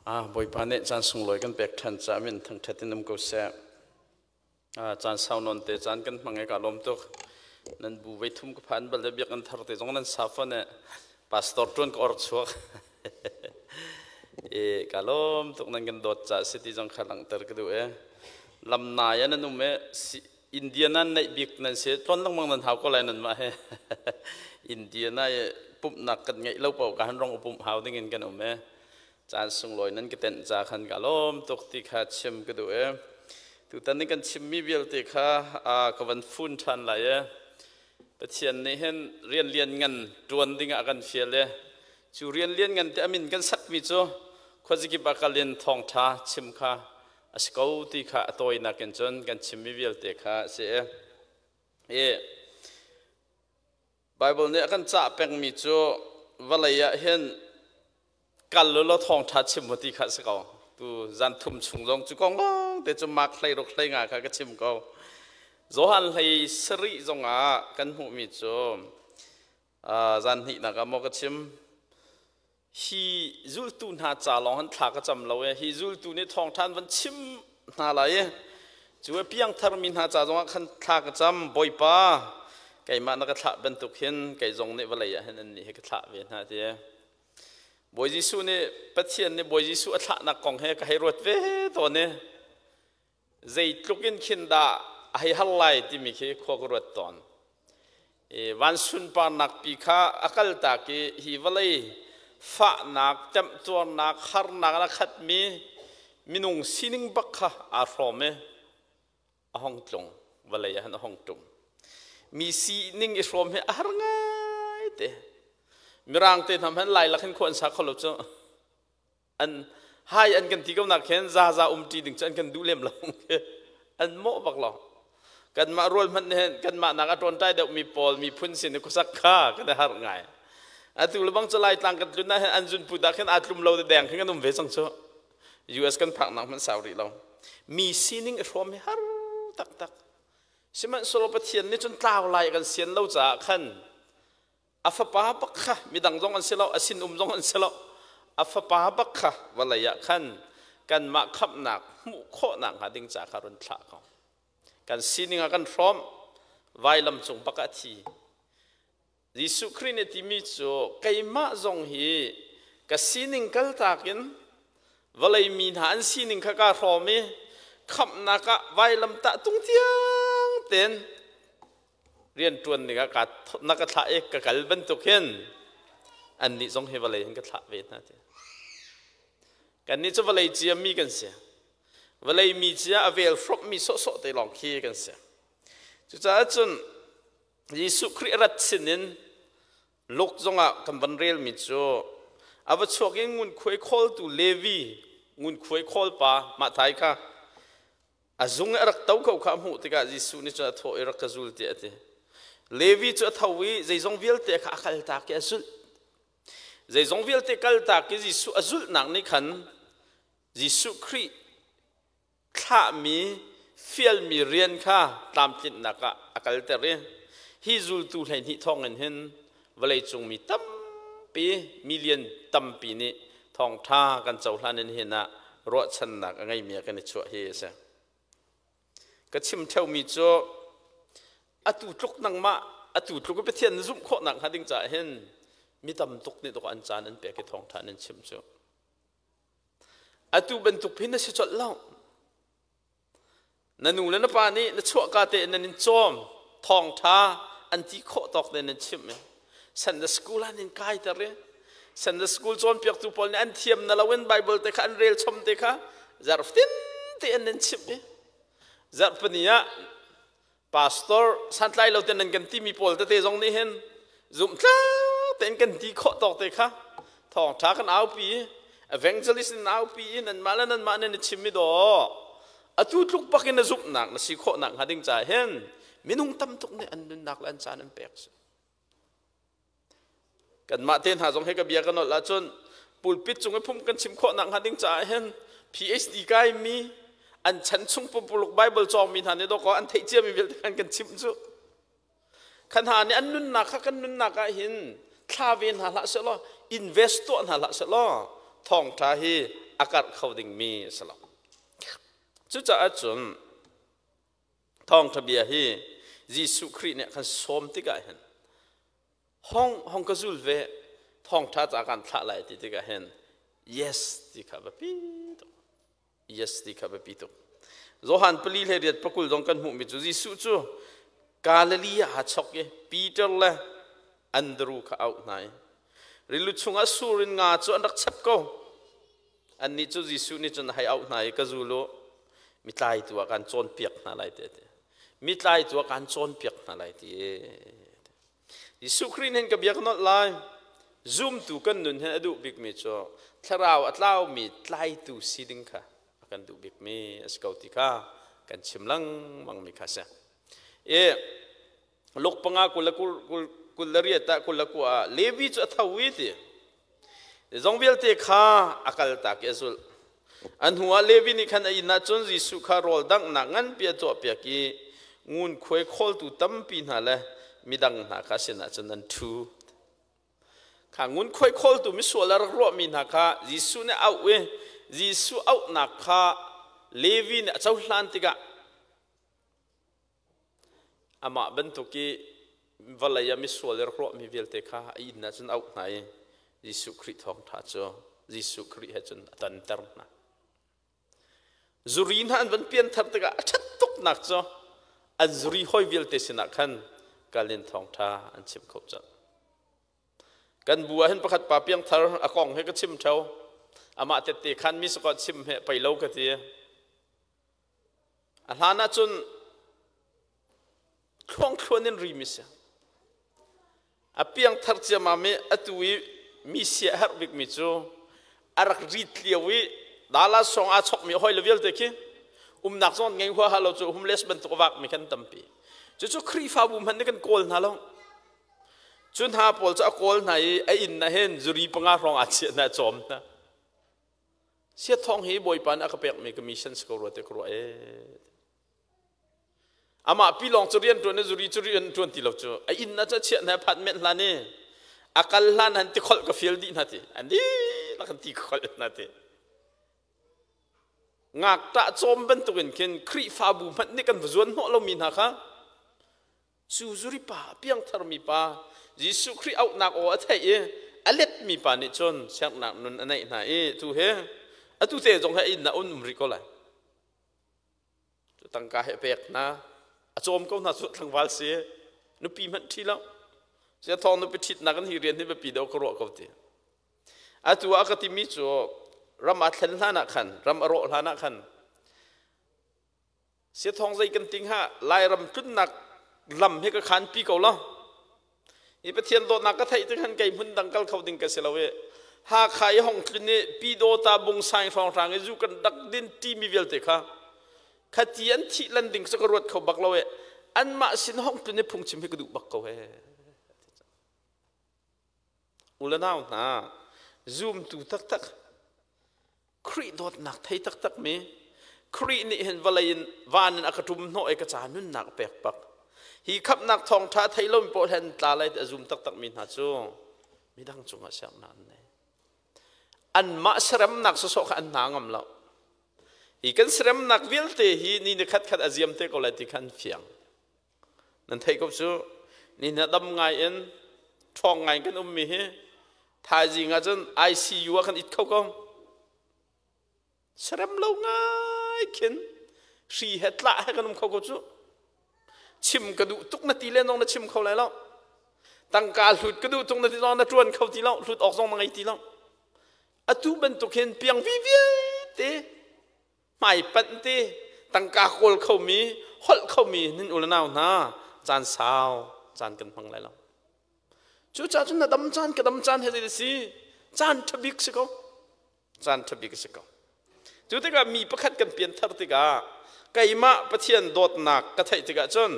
Ah, Bawipa nih caan sunglawi kan pek ṭhan caah min thangṭhat in um ko seh. Ah, caan sau nawn te caan kan hmang i ka lawm tuk. Nan bu vei thum ka phan bal le biakinn thar te zong nan sa fawn e. Pastor ṭuan ka or chuak. E ka lawm tuk nan kan dawt caah si ti zong kha langhter ka duh e. Lam nai ah nan um e. Si, Indiana naih bik nan si. Tlawn lengmang nan hau ko lai nan mah he. Indiana i pumhnak kan ngeih lo paoh ka han rong pumh hau ding in kan um e. Caan sunglawi nan ka tenh ca khan ka lawm tuk ti kha chim ka duh e. Tutan ni kan chimmi vialte kha ka van fun ṭhan lai e. Pathian nih hin rian lian ngan ṭuan dingah a kan fial e. Cu rian lian ngan te amin kan sakmi cu khuazikip ah kal in thawngṭha chim kha a si ko ti kha a tawinak in cun kan chimmi vialte kha a si e. I Baibal nih a kan cah pengmi cu vawlei ah hin kal u law thawngṭha chim u ti kha a si ko. Tu zan thum chung zong cu kong lawng te cu Mark 16 hlei nga kha ka chim ko. Johan 17 zongah kan hmuhmi cu zan hnihnak ah maw ka chim. Hi zultu hna ca lawng han thla ka cam lo e. Hi zultu nih thawngṭha an van chim hna lai i cu a piangthar mi hna ca zongah khan thla ka cam. Bawipa, keimah na ka thlah bantuk hin kei zong nih vawlei ah hin annih hi ka thlah ve hna ti. Bawi Jesuh nih Pathian nih Bawi Jesuh a thlahnak kong he ka hei ruat ve tawn i zeitluk in khin dah a hei har lai timi khi khua ka ruat tawn. I van sunparnak pi kha a kaltak i hi vawlei fahnak, temtuarnak, harnak in a khatmi minung sining bak kha aa hrawm i a hong tlung vawlei ah hin a hong ṭum mi sining i hrawm hi a har ngai te mirang te hna hmanh lai lak hin khua an sa kho lo cu an hai an kan ti ko nak khin za za um ṭi ding cu an kan duh lem lo an mawh bak lo kanmah rual hmanh hin kanmah nak a ṭawnṭai deuh mi pawl miphun sin i khuasak kha kan i harh ngai atu le bang cu laitlang kan tlun ah hin an zunput ah khin aa tlum lo te deng khin kan um ve cang cu US kan phaknak hmanh sau rih lo. Mi sining i hrawm hi har taktak. Sihmanhsehlaw Pathian nih cun tlau lai kan sian lo caah khan a fapa bak kha midang zong an si lo, a sinum zong an si lo, a fapa bak kha vawlei ah khan kanmah khamhnak hmuh khawhnak hnga ding ca kha run thlah ko. Kan sining ah kan hrawm, vailam cung bak ah a thi. Jesuh Khrih nih timi cu keimah zong hi ka sining kaltak in vawlei mi hna an sining kha kaa hrawm i khamhnak ah vailamtah tung tiang ten rian ṭuan ding ah na ka thlah i ka kal bantuk hin annih zong hi vawlei hin ka thlah ve hna ti. Kannih cu vawlei cia mi kan si. Vawlei mi cia a vel hrawmmi sawhsawh te lawng khi kan si. Cucaah cun Jesuh Khrih rat sinin Luke zongah kan van relmi cu a va chuak in ngunkhuai khawltu Levi ngunkhuai khawlpa Matthai kha a zung i a rak to ko kha a hmuh tikah Jesuh nih cun a thawh i rak ka zul tiah a ti. Levi cu a tho i zeizong vialte kha a kaltak i a zulh. Zeizong vialte kaltak i Jesuh a zulhnak nih khan Jesuh Khrih thlahmi fialmi rian kha tlamtlinhnak ah a kalter i hi zultu 12 thawngin hin vawleicung mi tampi million tampi nih thawngṭha kan cohlan in hin ah ruahchannak a ngeimi ah kan i chuah hi a si. Ka chim ṭheumi cu atu tluk nangmah atu tluk i Pathian na zumh khawhnak hnga ding caah hin mi tam tuk nih tuk an caan an pek i thawngṭha nan chim cu. Atu bantuk hin na si colh lo. Na nu le na pa nih na chuahka te in nan in cawm, thawngṭha an ti khawh tawk te nan chimh i Sunday school ah nan kaiter i Sunday school cawnpiaktu pawl nih an thiam na loin Bible te kha an rel chom te kha zarhtin te in nan chimh i zarhpini ah Pastor santlai lo te nan kan timi pawl tete zong nih hin zumhtlak tein kan ti khawh tawk te kha thawngṭha kan aupi evangelist in aupi i nanmah le nanmah nan i chim i daw atu tluk bak in na zumhnak na si khawhnak hnga ding caah hin minung tam tuk nih an nunnak le an caan an pek si. Kanmah te hna zong hi ka bia ka nolh ahcun pulpit cung i phung kan chim khawh nakhnga ding caah hin PhD kaimi an chan chung pumpuluk Bible cawngmi hna nih dawkaw an theih ciami vialte khan kan chimh cu. Khan hna nih an nunnak kha kan nunnak ah hin thla ve hna hlah sehlaw invest tuah hna hlah sehlaw thawngṭha hi a karh kho dingmi a si lo. Cucaah cun thawngṭha bia hi Jesuh Khrih nih a kan sawm tikah hin hong hong ka zul ve, thawngṭha ca kan thlah lai ti tikah hin yes ti kha biapi tuk. Yes ti kha biapi tuk. Johan 4:28 zong kan hmuhmi cu Jesuh cu Galilee ah aa chok i Peter le Andru kha auh hna i rilu chungah sur in nga cu an rak chep ko. Annih cu Jesuh nih cun a hei auh hna i ka zul u, mitlaitu ah kaan cawnpiak hna lai ti a ti. Mitlaitu ah kaan cawnpiak hna lai ti. Jesuh Khrih nih ka bia ka nolh lai. Zumtu kan nun hin a duh bikmi cu thlarau a tlaumi tlaitu si ding kha a kan duh bikmi a si ko ti kha kan chim lengmangmi kha a si. I Luke 5 28 ah 29 ah Levi cu a tho i ti zong vialte kha a kaltak i a zulh. An hnuah Levi nih khan a inn ah cun Jesuh kha rawl danghnak nganpi a tuahpiak i ngunkhuai khawltu tampi hna le midang hna kha sinah cun an ṭhu. Kha ngunkhuai khawltu misual a rak ruahmi hna kha Jesuh nih a auh i Jesuh auhnak kha Levi nih a cohlan tikah Amah bantuk i vawlei ah misual i rak ruahmi vialte kha a inn ah cun a auh hna i Jesuh Khrih thawngṭha cu Jesuh Khrih he cun a tonter hna. Zuri hna an van pianthar tikah a ṭhat tuknak cu an zuri hawi vialte sinah khan kal in thawngṭha an chim kho colh. Kan bu ah hin pakhat pa piangthar a kong he ka chim ṭheo. Amah tette khan mi sakaw chim he pei lo ka ti. A hlan ahcun thluangthluan in rimi si. A piangthar ciammam i atu i mi sia a herh bikmi cu a rak rit lio i dala song aa chokmi hoi le vialte khi umnak zong ngei huaha lo cu homeless bantuk a vakmi kan tampi. Cucu Khrihfabu hmanh nih kan kawl hna lo. Cu hna pawl cu a kawl hna i a inn ah hin zuri panga hrawng aa chiah hna a cawm hna. Siathawng hi Bawipa nih a ka pekmi ka mission si ko rua ti ka ruah ee. Amah pi lawng cu rian ṭuan i zuri cu rian ṭuan ti lo cu a inn ah cu chiah hna phat men hlan i a kal hlan han ti kholh ka fial dih hna ti an dihlak an ti kholh hna ti. Ngakṭah cawm bantukin khin Khrihfabu hmanh nih kan va zuan hnawh lomi hna kha Cu zuri pa, piangtharmi pa, Jesuh Khrih auhnak aw a theih i a letmi pa nih cun siangnak nun a neih hna i tu he atu te zong he inn ah un um rih ko lai. Cu tangka he pek hna, a cawm ko hna cu tlangval si, nupi hmanh ṭhi lo. Sia thawng nupi ṭhitnak in hi rian hi biapi deuh ka ruah ko ti. Atu ah ka timi cu ram aa thlen hlan ah khan, ram a rawh hlan ah khan Siathawng zei kan ting ha Lairam tlunnak lam hi ka khan pi ko lo. Hi Pathian dawtnak ka theih tik han kei hmun dang kal kho ding ka si lo i Hakha i hong tlun i Pidawta bungsaing hrawnghrang i zu kan dak din ti mi vialte kha khati an thih lan ding cu ka ruat kho bak lo i anmah sin hong tlun i phungchim hi ka duh bak ko he. U le nau hna zumtu taktak Khrih dawtnak thei taktakmi Khrih nih hin vawlei in van in a ka ṭum hnawh i ka ca nunnak a pek bak. Hi khamhnak thawngṭha thei lomi pawl he an tla lai ti a zum taktakmi hna cu midang cungah siangnak an nei. Anmah seremnak sawsawh kha an hna ngam lo. Hi kan seremnak vialte hi ni ni khat khat a ziam te ko lai ti kha an fiang. Nan theih ko cu ni hna dam ngai in ṭhawng ngai kan ummi hi thaizing ah cun ICU ah kan it kho ko. Serem lo ngai khin hri he tlah he kan um kho ko cu. Chim ka duh tuk na ti le nong na chim kho lai lo. Tangka hlut ka duh tuk na ti zong na ṭuan kho ti lo, hlut awk zong na ngei ti lo. Atu bantuk hin piang vi vialte hmaipanh te tangka kawl khomi holh khomi nin u le nau hna caan sau caan kan hmang lai lo cucaah cun na dam caan ka dam caan he zei si caan ṭhabik si ko caan ṭhabik si ko cu tikah mi pakhat kan pianthar tikah keimah Pathian dawtnak ka theih tikah cun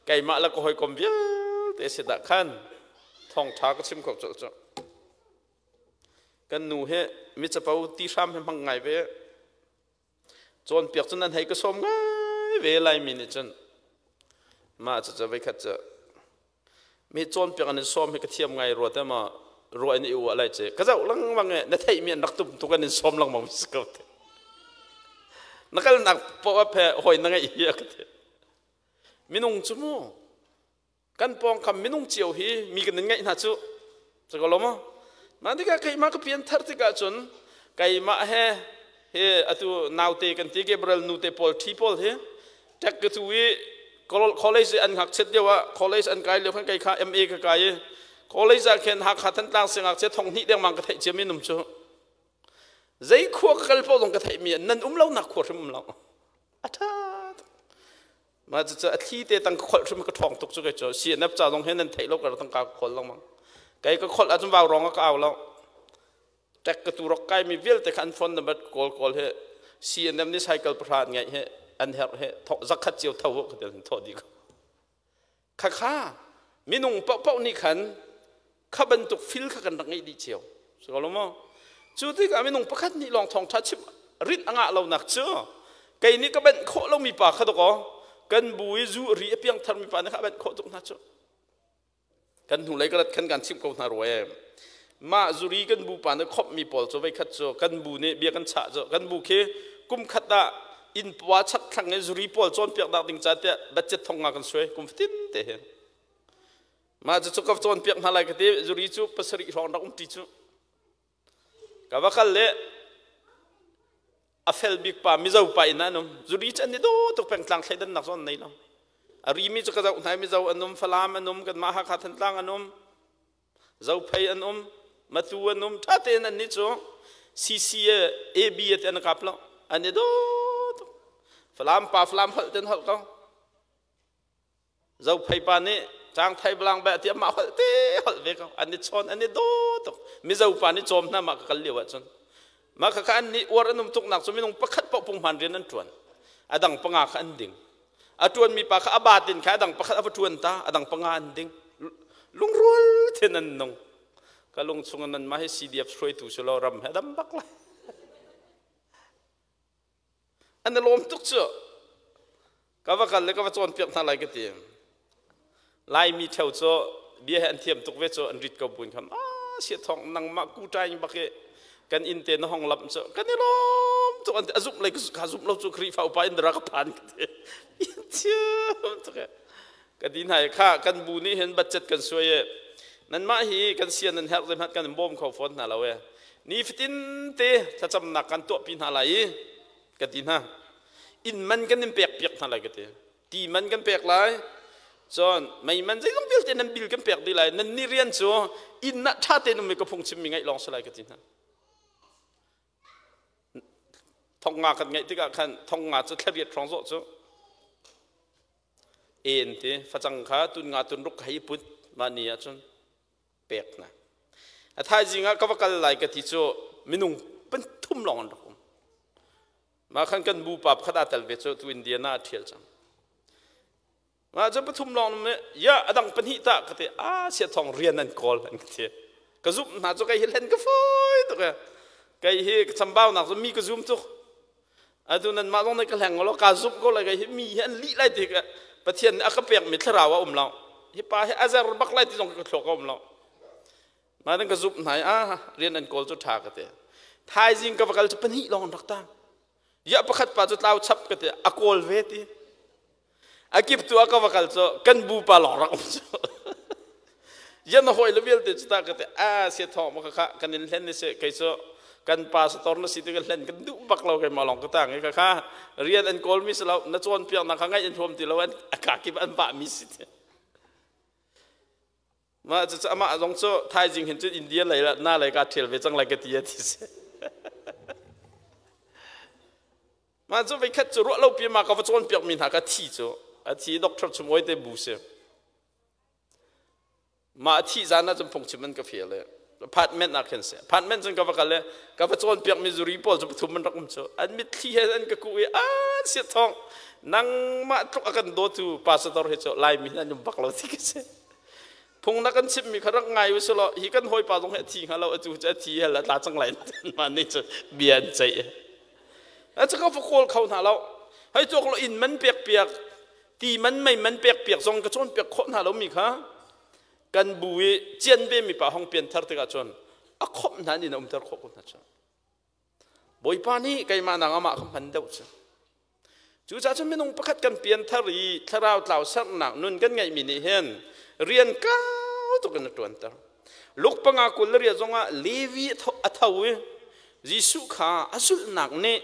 keimah le ka hawikom vialte si dah khan thawngṭha ka chim kho colh cu Kan nu hi micapo ti hram hi hmang ngai ve. Cawnpiak cu nan hei ka sawm ngai ve Laimi nih cun. Mah cucu voikhat cu mi cawnpiak an in sawm hi ka thiam ngai rua te maw. Ruah in i uah lai ce. Ka zoh lengmang e na theihmi an rak tum tuk an in sawm lengmang si ko te. Na kalnak poah phe hoi na ngeih hi a ka ti. Minung cu mu kan pawngkam minung cio hi mi kan in ngaih hna cu cu ko lo maw? Mah tikah keimah ka pian thar tikah cun keimah he hi atu naute kan ti Gabriel nute pawl ṭhi pawl hi tek ka tu i college an ngakchiat lio ah college an kai lio khan kei kha MA ka kai i college ah khin Hakha Thantlang singakchia thong hnih dengmang ka theih ciami num cu zei khua ka kal paoh zong ka theihmi nan um lo nak khua hrim um lo a ṭha mah cucu a thli te tang ka kholh hrim ka ṭhawng tuk cu kei cu CNF ca zong he nan theih lo kar tang ka khol lengmang kei ka kholh ahcun vau rong ka au lo tek ka tu rok kai mi vialte kha an phone number kawl kawl he CNM nih cycle pahra an ngeih he an herh he zakhat cio tho ka tel tho di ko kha kha minung paohpaoh nih khan kha bantuk fil kha kan rak ngeih dih cio si ko lo maw cu tikah minung pakhat nih lawng thawngṭha chim rinh a ngah lonak cu kei nih ka banh khawh lomi pa kha dakaw kan bu i zu ri a piang tharmi pa nih kha a banh khawh tuk hna cu kan hnulei ka rat khan kan chimh ko hna rua e mah zuri kan bu pa nih khawmhmi pawl cu veikhat cu kan bu nih bia kan chah cu kan bu khi kum khat ah inn pua chak thlang i zuri pawl cawnpiak nak ding ca tiah budget thong nga kan suai kum fatin te hin mah cu ka cawnpiak hna lai ka ti zuri cu pasarih hrawng rak um ti cu ka va kal le a fel bik pa Mizo pa in an um zuri cu an i daw tuk pengtlang thleidannak zong an nei lo a rimi cu ka zoh hna Mizo an um Falam an um kanmah Hakha Thantlang an um Zophei an um Matu an um ṭha tein an nih cu CC AB te an kap lo an i daw tuk Falam pa Falam holh ten holh ko Zophei pa nih Cangthai belang beh ti amah holh te holh ve ko an i chawn an i daw tuk Mizo pa nih cawm hna mah ka kal lio ahcun mah khakha an nih uar an um tuk nak cu minung pakhat paoh punghman rian an ṭuan a dang panga kha an ding a ṭuanmi pa kha a bat in kha a dang pakhat a va ṭuan ta a dang panga an ding lungrual then an nung ka lung chung nan mah hi CDF hruaitu si lo ram he dam bak lai An i lawm tuk cu. Ka va kal le ka va cawnpiak hna lai ka ti. Laimi theo cu bia he an thiam tuk ve cu an rit ko buin kham ah sia thong nangmah ku ṭaing bak i kan inn te na hong lamh cu kan i lawm tuk an ti a zumh lei ka zumh lo cu Khrihfa upa in dara ka phan ka ti thiam tuk e ka ti hna i kha kan bu nih hin budget kan suai i nanmah hi kan sian nan herh zeihmanh kan in bawm kho fawn hna lo e nifatin te thlacamnak kan tuahpi hna lai i ka ti hna inn man kan in pek piak hna lai ka ti ti man kan pek lai cun mei man zeizong vialte nan bil kan pek dih lai nan ni rian cu inn ah ṭha tein um i ka phung chimmi ngaih lawng si lai ka ti hna thong nga kan ngeih tikah khan thong nga cu thlariat hrawng zawh cu en ti facang kha tun nga tun ruk hei put mah ni ahcun pek hna a thaizing ah ka va kal lai ka ti cu minung panthum lawng an rak um mah khan kan bu pa pakhat aa tel ve cu tu Indiana a ṭhial cang mah cu pathum lawng um ya a dang pahnih ta ka ti a sia thong rian an kawl an ka ti ka zumh hna cu kei hi hlen ka fawi tuk e kei hi chambaunak cu mi ka zum tuk Atu nanmah zong nih ka hleng law kaa zumh ko lai hi mi hi an lih lai ti ka Pathian nih a ka pekmi thlarau a um lo. Hi pa hi a zer bak lai ti zong ka thluak a um lo. Mah ka zumh hna i ah rian an kawl cu ṭha ka ti. Thaizing ka va kal cu pahnih lawng an rak tang. Ya pakhat pa cu tlau chap ka ti a kawl ve ti. A kip tu ah ka va kal cu kan bu pa lawng rak um cu. Yan na hawi le vialte cu ta ka ti a sia thawng ma kha kan in hlen ni se kei cu kan pa sator na si ti ka hlen kan duh bak lo keimah lawng ka tang i kha kha rian an kawl mi si lo na cawn piak na kha ngaih an huam ti lo an a ka kip an vah mi si ti mah cu amah zong cu thaizing hin cun India lei na lei ka ṭhial ve cang lai ka ti a ti si Mah cu veikhat cu ruah lo pi ma ka va cawnpiak mi hna ka thi cu a thi doctor chum oi te bu si. Mah a thih zan ah cun phungchim an ka fial i apartment ah khin si. Apartment cun ka va kal i ka va cawnpiak mi zuri pawl cu pathum an rak um cu. An mitthli he an ka kuh i an sia thong nangmah tluk a kan dawtu pastor hi cu Laimi nan um bak lo ti ka si. Phung na kan chimmi kha rak ngai u law hi kan hawipa zong hi a thi hnga lo atu cu a thi hel a tla cang lai mah nih cu bia an ceih. A cu ka va kawl kho hna lo. Hei cawk lo inn man pek piak, ti man mei man pek piak zong ka cawn piak khawh hna lo mi kha. Kan bu i cian ve mi pa hong pian thar tikah cun a khomh hna in a umter khawh ko hna cu. Bawipa nih keimah nang amah ka hman deuh cu. Cucaah cun minung pakhat kan pianthar i thlarau tlau sernak nun kan ngeihmi nih hin rian kau tuk in a ṭuanter. Luke panga 28 zongah Levi a tho i Jesuh kha a zulhnak nih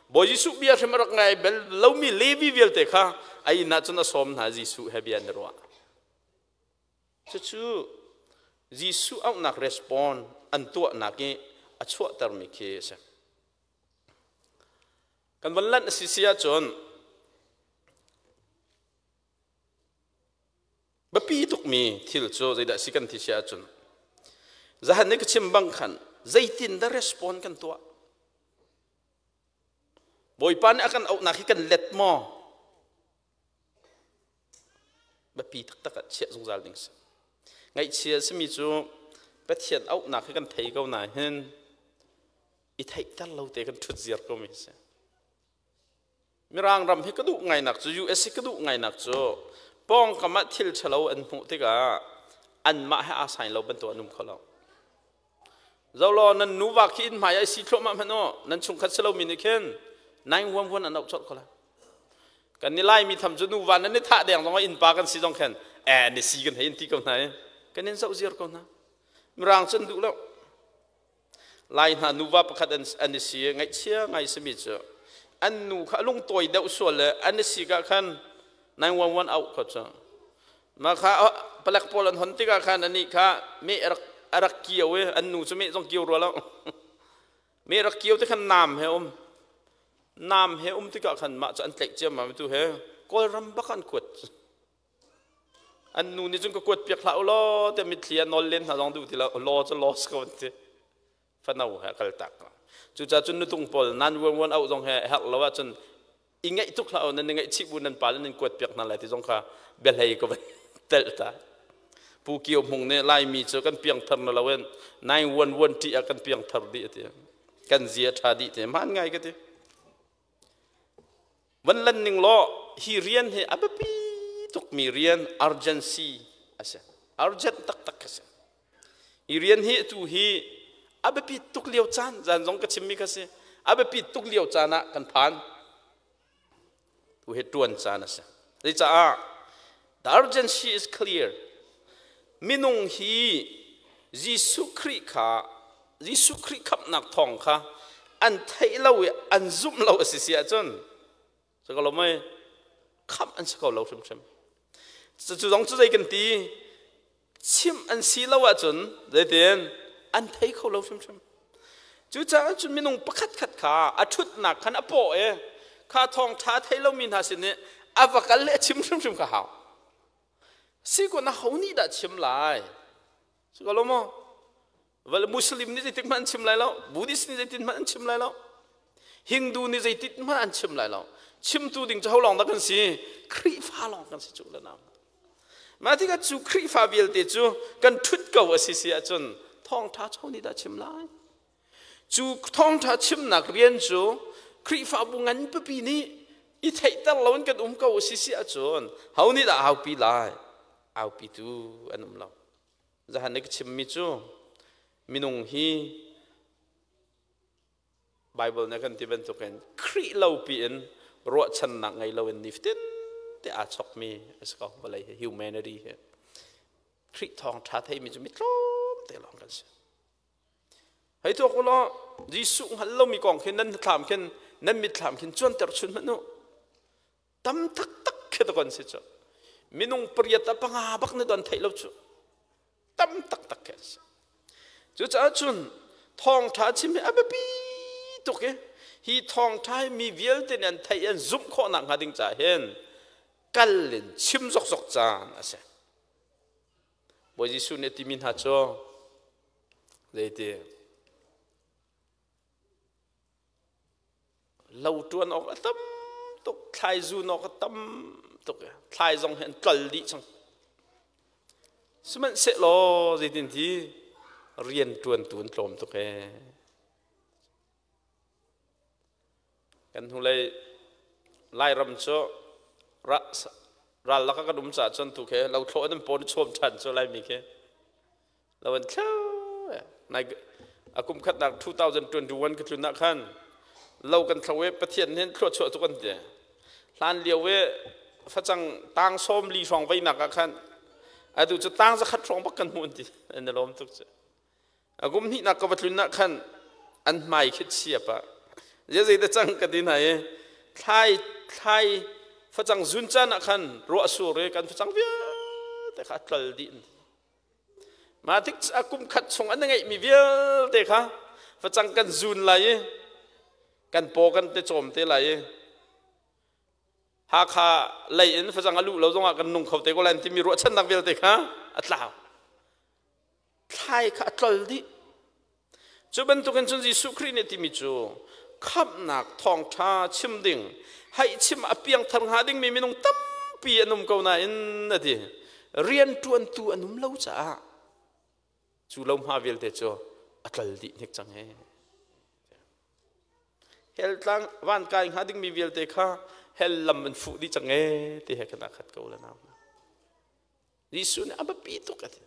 Bawi Jesuh bia hrim a rak ngai bel lomi Levi vialte kha a inn ah cun a sawm hna Jesuh he bia an i ruah. Cucu Jesuh auhnak respond an tuahnak i a chuahtermi khi a si. Kan van lanh a si si ahcun biapi tukmi thil cu zeidah si kan ti si ahcun zahan nih ka chim bang khan zeitin dah respond kan tuah? Bawipa nih a kan auhnak hi kan let maw? Biapi taktak ah chiah zungzal ding si. Ngaihchia simi cu Pathian auhnak hi kan thei ko na hin i theihter lo te kan ṭhut ziar ko mi si. Mirang ram hi ka duh ngainak cu US hi ka duh ngainak cu pawngkam ah thil ṭhalo an hmuh tikah anmah he aa sain lo bantuk an um kho lo. Zolo nan nuva khi inn hmai ai si thluahmah hmanh u nan chungkhat si lomi nih khin nai huam huan an auh colh ko lai. Kan ni Laimi tham cu nuva nan i thah deng zong ah innpa kan si zong khan eh ni si kan hei in ti ko hna i kan in zoh ziar ko hna. Mirang cu an duh lo. Lai hna nuva pakhat an i si i ngaihchia ngai simi cu an nu kha a lungtawi deuh sual le an i sik ah khan 911 auh kho cu mah kha palek pawl an hon tikah khan anih kha meh a rak kio i an nu cu meh zong kio rua lo meh rak kio te khan nam he um nam he um tikah khan mah cu an tlaih ciammam tu he Kawlram bak an kuat An nu nih cun ka kuat piak hlah u law tiah mitthli a nawl len hna zong duh ti lo law cu law si ko an ti. Fano he a kal tak. Cucaah cun nutung pawl nan vuan vuan auh zong he herh lo ahcun i ngaih tuk hlah u nan i ngaih chih bu nan pa le nan kuat piak hna lai ti zong kha biahlei ka van telh ta. Pu Kio Hmung nih Laimi cu kan piangthar na loin 911 ṭih ah kan piangthar dih a ti. Kan zia ṭha dih ti. Hmaan ngai ka ti. Van lan ning law hi rian hi a biapi tukmi rian urgency a si. Urgent taktak a si. Hi rian hi atu hi a biapi tuk lio caan zan zong ka chimmi kha si. A biapi tuk lio caan ah kan phan. Tu hi tuan caan a si. Zeicaah the urgency is clear. Minung hi Jesuh Khrih kha Jesuh Khrih khamhnak thawng kha an theih lo i an zumh lo a si si ahcun si ko lo mei khamh an si ko lo hrimhrim. Cu zong cu zei kan ti chimh an si lo ahcun zeitin an thei kho lo hrimhrim. Cucaah cun minung pakhat khat kha a ṭhutnak khan a paw i kha thawngṭha thei lomi hna sin i a va kal le a chim hrimhrim kha hau. Si ko na ho nih dah chim lai? Si ko lo maw? Val Muslim nih zeitik hmanh an chim lai lo, Buddhist nih zeitin hmanh an chim lai lo, Hindu nih zeitik hmanh an chim lai lo. Chimtu ding cu ho lawng dah kan si? Khrihfa lawng kan si cu le nau. Mah tikah cu Khrihfa vialte cu kan ṭhut ko a si si ahcun thawngṭha cho nih dah chim lai? Cu thawngṭha chimnak rian cu Khrihfabu ngan pipi nih i theihter loin kan um ko a si si ahcun ho nih dah aupi lai? Aupitu an um lo. Zahan nih ka chimmi cu minung hi Bible nih kan ti bantukin Khrih lo piin ruahchannak ngei loin nifatin te aa chokmi a si ko vawlei hi humanity hi Khrih thawngṭha theimi cu mi tlawmte lawng kan si. Hei tuak u law Jesuh hngal lomi kong khi nan thlam khin nan mitthlam khin cuanter chun hmanh u. Tam taktak khi ta kon si cu. Minung pariat a panga bak na don theih lo cu. Tam taktak khi an si. Cucaah cun thawngṭha chim hi a biapi tuk i hi thawngṭha hi mi vialte nih an theih an zumh khawh nakhnga ding caah hin kal in chim zokzok caan a si. Bawi Jesuh nih a timi hna cu zeiti lo ṭuan awk a tam tuk thlai zun awk a tam tuk thlai zong hi an tlol dih cang sihmanhsehlaw zeitin ti rian ṭuantu an tlawm tuk ee Kan hnulei Lairam cu. Ral lak ah kan um caah cun tu khi lo thlawh in an pawn chawm ṭhan cu Laimi khi. Lo an thlo. Nai a kum khatnak 2021 ka tlun ah khan lo kan thlo i Pathian hin thluachuah tuk an ti. Hlan lio i facang tang sawm li hrawng veinak ah khan atu cu tang zakhat hrawng bak kan hmuh an ti. An i lawm tuk cu. A kum hnihnak ka va tlun ah khan an hmai khi chia pah. Zei da cang ka ti hna i thlai thlai facang zun caan ah khan ruah sur i kan facang vialte kha a tlol dih. Mah tik a kum khat chung an ngeihmi vialte kha facang kan zun lai i kan paw kan te cawm te lai i Hakha lei in facang a luh lo zongah kan nung kho te ko lai timi ruahchannak vialte kha a tlau. Thlai kha a tlol dih. Cu bantukin cun Jesuh Khrih nih timi cu khamhnak thawngṭha chim ding, haih chim a piangthar hnga dingmi minung tampi an um ko nain a ti. Rianṭuantu an um lo caah cu lohma vialte cu a tlol dih hnik cang he. Hell tlang van kai hnga dingmi vialte kha hell lam an fuh dih cang ee ti he kan khat ko la nau. Jesuh nih a biapi tuk a ti.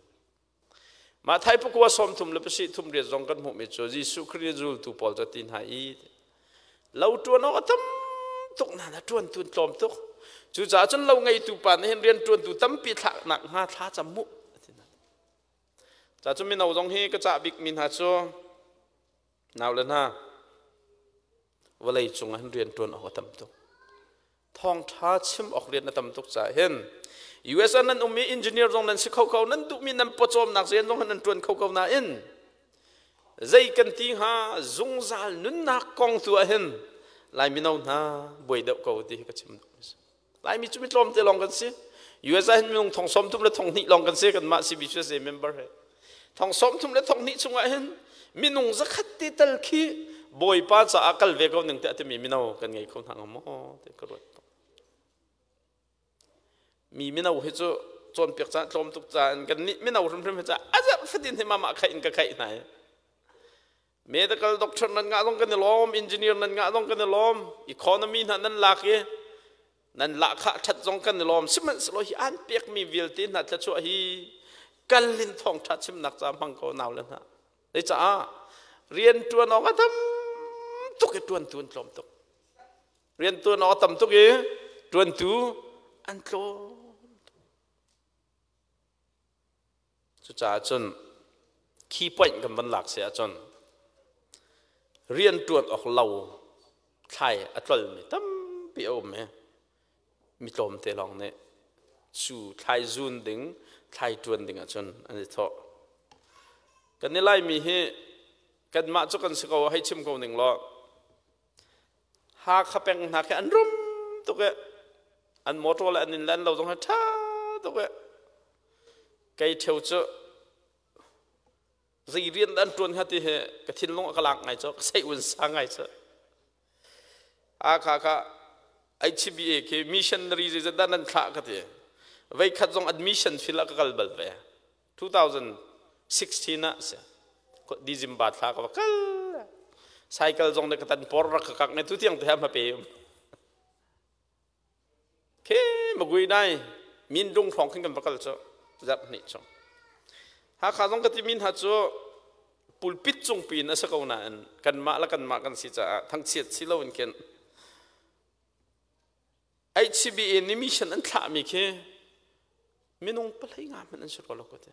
Matthai pakua sawm thum le pasih thum riat zong kan hmuhmi cu Jesuh Khrih zultu pawl cu ti hna i lo ṭuan awk a tam tuk na na ṭuan tun tlawm tuk. Cucaah cun lo ngeitu pa nih hin rian ṭuantu tampi thlaknak hnga thla cam mu. Ca cu mino zong hi ka cah bikmi hna cu nau le hna vawlei cung ah hin rian ṭuan awk a tam tuk. Thawngṭha chim awk rian a tam tuk caah hin US ah nan um i engineer zong nan si kho ko, nan duhmi nan pawcawmnak rian zong nan ṭuan kho ko nain zei kan ti hnga zungzal nunnak kong tu ah hin Lai mino hna buai deuh ko ti hi ka chim duh. Laimi cu mi tlawmte lawng kan si. US ah hin minung thong sawm thum le thong hnih lawng kan si kanmah CBCUSA member he. Thong sawm thum le thong hnih chungah hin minung zakhat te tal khi Bawipa caah kal ve ko ning te a timi mino kan ngei kho hna hnga maw ti ka ruat. Mi mino hi cu cawnpiak caan tlawm tuk caan kan nih mino hrimhrim hi ca a zarh fatin hi mama khaih in ka khaih hna. Medical doctor nan ngah zong kan i lawm, engineer nan ngah zong kan i lawm, economy hna nan lak i nan lahkhah ṭhat zong kan i lawm. Sihmanhsehlaw hi an pekmi vialte hna thluachuah hi kal in thawngṭha chimnak ca hmang ko nau le hna. Zeicaah rian ṭuan awk a tam tuk i ṭuantu an tlawm tuk. Rian ṭuan awk a tam tuk i ṭuantu an tlawm. Cucaah cun key point kan van lak si ahcun rianṭuan awk lo thlai a tlolmi tampi a um i mi tlawmte lawng nih cu thlai zun ding, thlai ṭuan ding ahcun an i thawh. Kan i Laimi hi kanmah cu kan si ko hei chim ko ning law Hakha peng hna khi an rum tuk i an motor le an inn le an lo zong hi ṭha tuk i kei ṭheo cu zei rian dah an ṭuan hnga ti hi ka thinlung a ka lak ngai cu ka sei un sa ngai cu Hakha kha HBA khi missionary zeizat dah nan thlah ka ti veikhat zong admission fill ah ka kal bal ve 2016 ah si December thla ka va kal cycle zong ne ka tan por rak ka kak ne tu tiang te ha ma pe um ke magui nai min dung thong khin kan va kal chu zat ni chung Hakha zong ka ti min ha chu pulpit cung pin a sa ko nain kanmah la kanmah kan si caah thangchiat si lo in khin HCBA nih mission an thlahmi khi minung palei nga hmanh an si rua lo ka ti.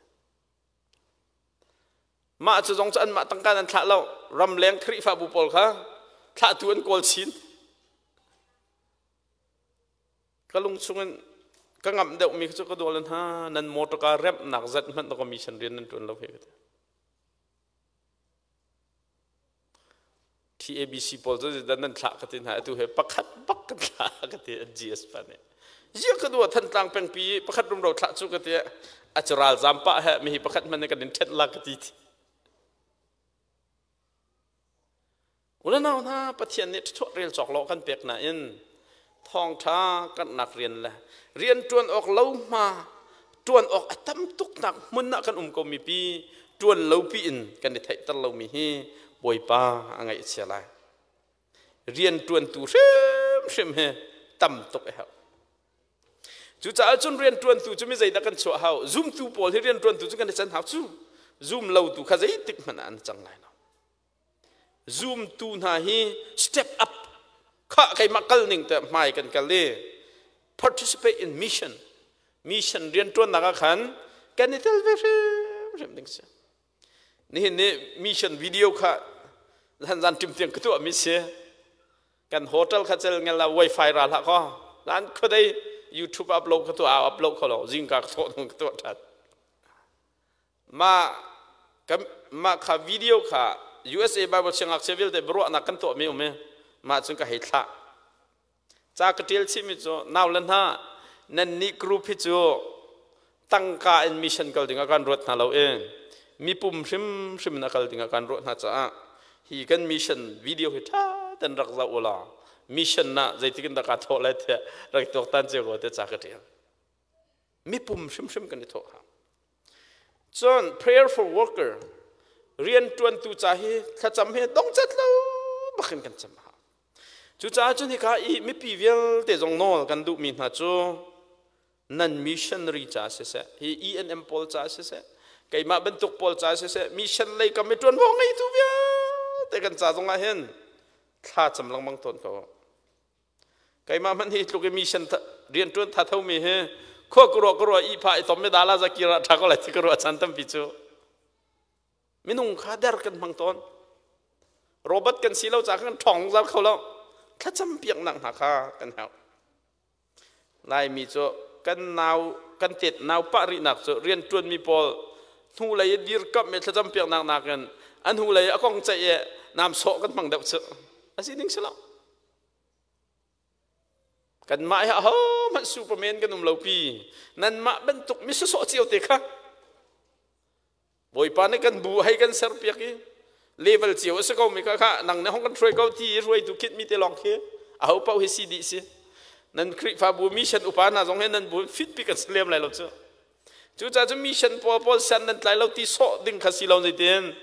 Mah cu zong cu anmah tangka an thlah lo. Ramleng Khrihfabu pawl kha thlahtu an kawl chin. Ka lung chungin ka ngamh deuhmi cu ka dual hna nan motorka remhnak zat hmanh ka mission rian nan ṭuan lo he ka ti. TABC pawl cu zeidah nan thlah ka ti hna atu he pakhat bak kan thlah ka ti GS pa nih zia ka dua Thantlang pengpi pakhat rumro thlah cu ka ti a cu ralzam pah he mihi pakhat hmanh kan in ṭhenh la ka ti Unau hna Pathian nih ṭhuah rel cawk lo kan pek nain thawngṭha kannak rian le rian ṭuan awk lo hma ṭuan awk a tam tuknak hmun ah kan um ko mi pi ṭuan lo pi in kan i theihter lomi hi Bawipa a ngaihchia lai. Rian ṭuantu hrimhrim hi tam tuk a herh. Cucaah cun rianṭuantu cu mi zeidah kan chuah hau? Zumtu pawl hi rianṭuantu cu kan i can hau cu. Zum lotu kha zeitik hmanh ah an cang lai lo. Zumtu hna hi step up kha keimah kal ning te hmai kan kal i participate in mission mission rianṭuannak ah khan kan i tel ve hrimhrim ding si. Nihin ni mission video kha zan ṭim tiang ka tuah mi si. Kan hotel kha cel ngel la wifi ra hlah ko lan khuadei YouTube upload ka tuah upload kho lo zingka ka thawh ka tuah ṭhan ma ma kha video kha USA Bible siangngakchia vialte biaruahnak kan tuah mi um i mah cun ka hei thlah ca ka ṭial chih mi cu nau le hna nan nih group hi cu tangka in mission kal ding ah kan ruat hna lo i mipum hrimhrim in a kal ding ah kan ruah hna caah hi kan mission video hi ṭha ten rak zoh ulaw mission na zeitik in dah kaa thawh lai tiah rak tuaktan cio ko te ca ka ṭial mipum hrimhrim kan i thawh hau cun prayer for worker rian ṭuantu ca hi thlacam hi dongcat lo bakin kan cam hau cucaah cun hika i mipi vialte zong nawl kan duhmi hna cu nan missionary ca siseh hi ENM pawl ca siseh keimah bantuk pawl ca siseh mission lei kam i ṭuanvo ngeitu vialte kan ca zongah hin thla cam lengmang tawn ko keimah hmanh hi tluk i mission rian ṭuan tha thomi hi khua ka ruah ka ruah i pha i tom mi dala zakira ṭha ko lai ti ka ruah chan tampi cu Minung kha der kan hmang tawn. Robot kan si lo caah kan ṭhawng zungzal kho lo. Thlacam piaknak hna kha kan herh. Laimi cu kan nau kan tet nau pah rihnak cu rian ṭuanmi pawl hnulei i dirkamh i thlacam piaknak nakin an hnulei a kong ceih i nam sawh kan hmang deuh cu. A si ding si lo. Kanmah hi ahohmanh superman kan um lo pi. Nanmah bantuk mi sawsawh cio te kha Bawipa nih kan bu hei kan serpiak i level cio a si ko mi kha kha nang nih hong kan hruai ko ti i hruaitu khit mi te lawng khi aho paoh hi si dih si nan Khrihfabu mission upa hna zong hi nan bu fit pi kan si lem lai lo cu cucaah cu mission pawl pawl san nan tlai lo ti sawh ding kha si lo zeitin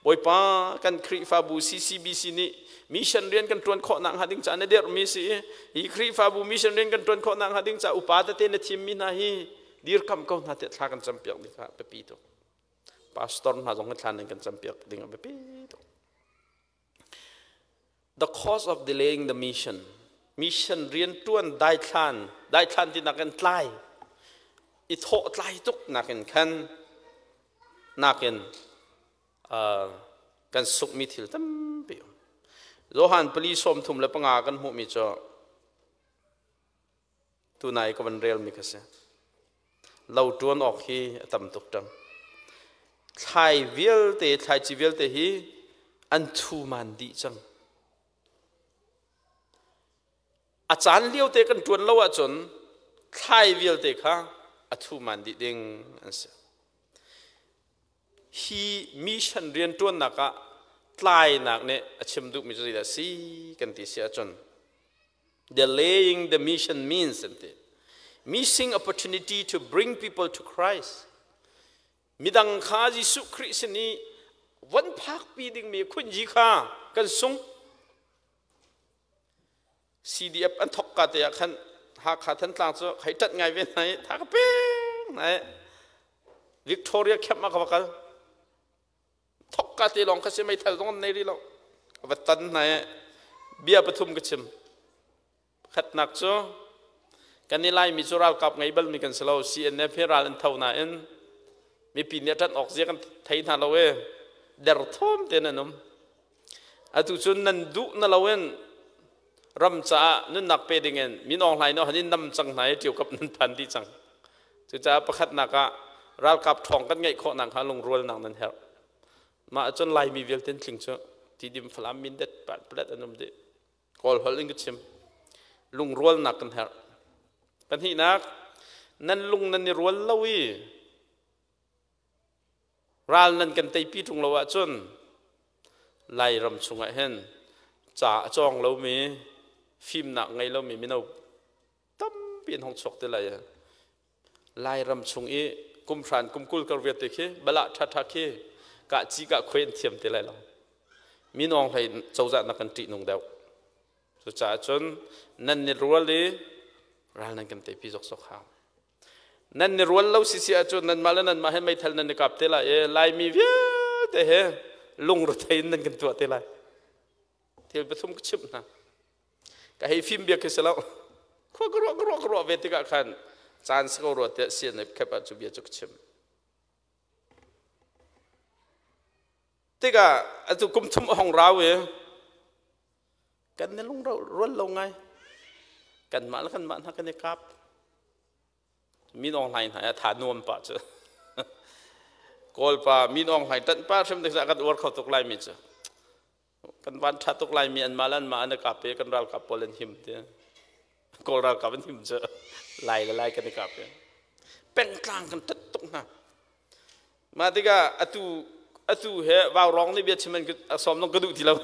Bawipa kan Khrihfabu CCBC nih mission rian kan ṭuan khawh nak hnga ding caah na dirhmi si i hi Khrihfabu mission rian kan ṭuan khawh nak hnga ding caah upa tete na thimmi hna hi dirkamh ko hna tiah thla kan campiak ding kha biapi tuk pastor hna zong thla nan kan campiak ding a biapi tuk the cause of delaying the mission mission rian tuan daithlan daithlan ti nakin tlai i thawh tlai tuk nakin khan nakin kan sukmi thil tampi um Johan pali sawm thum le panga kan hmuhmi cu Tunai ka van relmi kha si. Lo ṭuan awk hi a tam tuk ṭang. Thlai vialte, thlaici vialte hi an thu man dih cang. A caan lio te kan ṭuan lo ahcun thlai vialte kha a thu man dih ding an si. Hi mission rianṭuannak ah tlainak nih a chim duhmi cu zeidah a si kan ti si ahcun Delaying the mission means missing opportunity to bring people to Christ. Midang kha Jesuh Khrih sin i van phakpi dingmi khunji kha kan sung. CDF an thok ka te ah khan Hakha Thantlang cu hei ṭat ngai ve hna i tha ka peng hna i Victoria camp ah ka va kal. Thok ka te lawng kha si meithal zong an nei rih lo. Va tan hna i bia pathum ka chim. Pakhatnak cu kan i Laimi cu ralkap ngei balmi kan si lo. CNF hi ral an tho nain mipi nih a ṭanh awk zia kan thei hna lo i derthawm tein an um. Atu cun nan duh na loin ram caah nunnak pe dingin Min Aung Hlaing han in nam cang hna i ṭiokap nan phan dih cang. Cucaah pakhatnak ah ralkap ṭhawng kan ngeih khawh nakhnga lungrualnak nan herh. Mah ahcun Laimi vialte an tling cu Tidim Falam Mindat Palet an um dih. Kawl holh in ka chim. Lungrualnak kan herh. Pahnihnak, nan lung nan i rual lo i Ral nan kan teipi ṭung lo ahcun Lairam chungah hin ca a cawng lomi, fimnak ngei lomi mino tampi an hung chuak te lai. Lairam chung i kum hran kum 20 kar vialte khi balah ṭhaṭha khi kah ci kah khuai an thiam te lai lo. Minawng hlei cozah nak kan ṭihnung deuh. Cucaah cun nan ni rual i ral nan kan teipi zokzok hau. Nan ni rual lo sisi ahcun nanmah le nanmah he meithal nan i kap te lai i Laimi vialte he lungrethei in nan kan tuah te lai. Thil pathum ka chimh hna. Ka hei fim bia khi si lo. Khua ka ruah ka ruah ka ruah ve tikah khan caan si ko rua tiah CNF khep ah cu bia cu ka chim. Tikah atu kum thum a hong rau i kan ni lung rual lo ngai. Kanmah le kanmah hna kan i kap. Min Aung Hlaing hna tha nuam pah cu. Kawlpa Min Aung Hlaing tanh pa hrim dik kan uar kho tuk lai mi cu. Kan van tha tuk lai mi an mah le an mah an i kap i kan ralkap pawl an him ti. Kawl ralkap an him cu lai le lai kan i kap i. Pengtlang kan tat tuk hna. Mah tikah atu atu he vaurawng nih bia chim an sawm zong ka duh ti lo.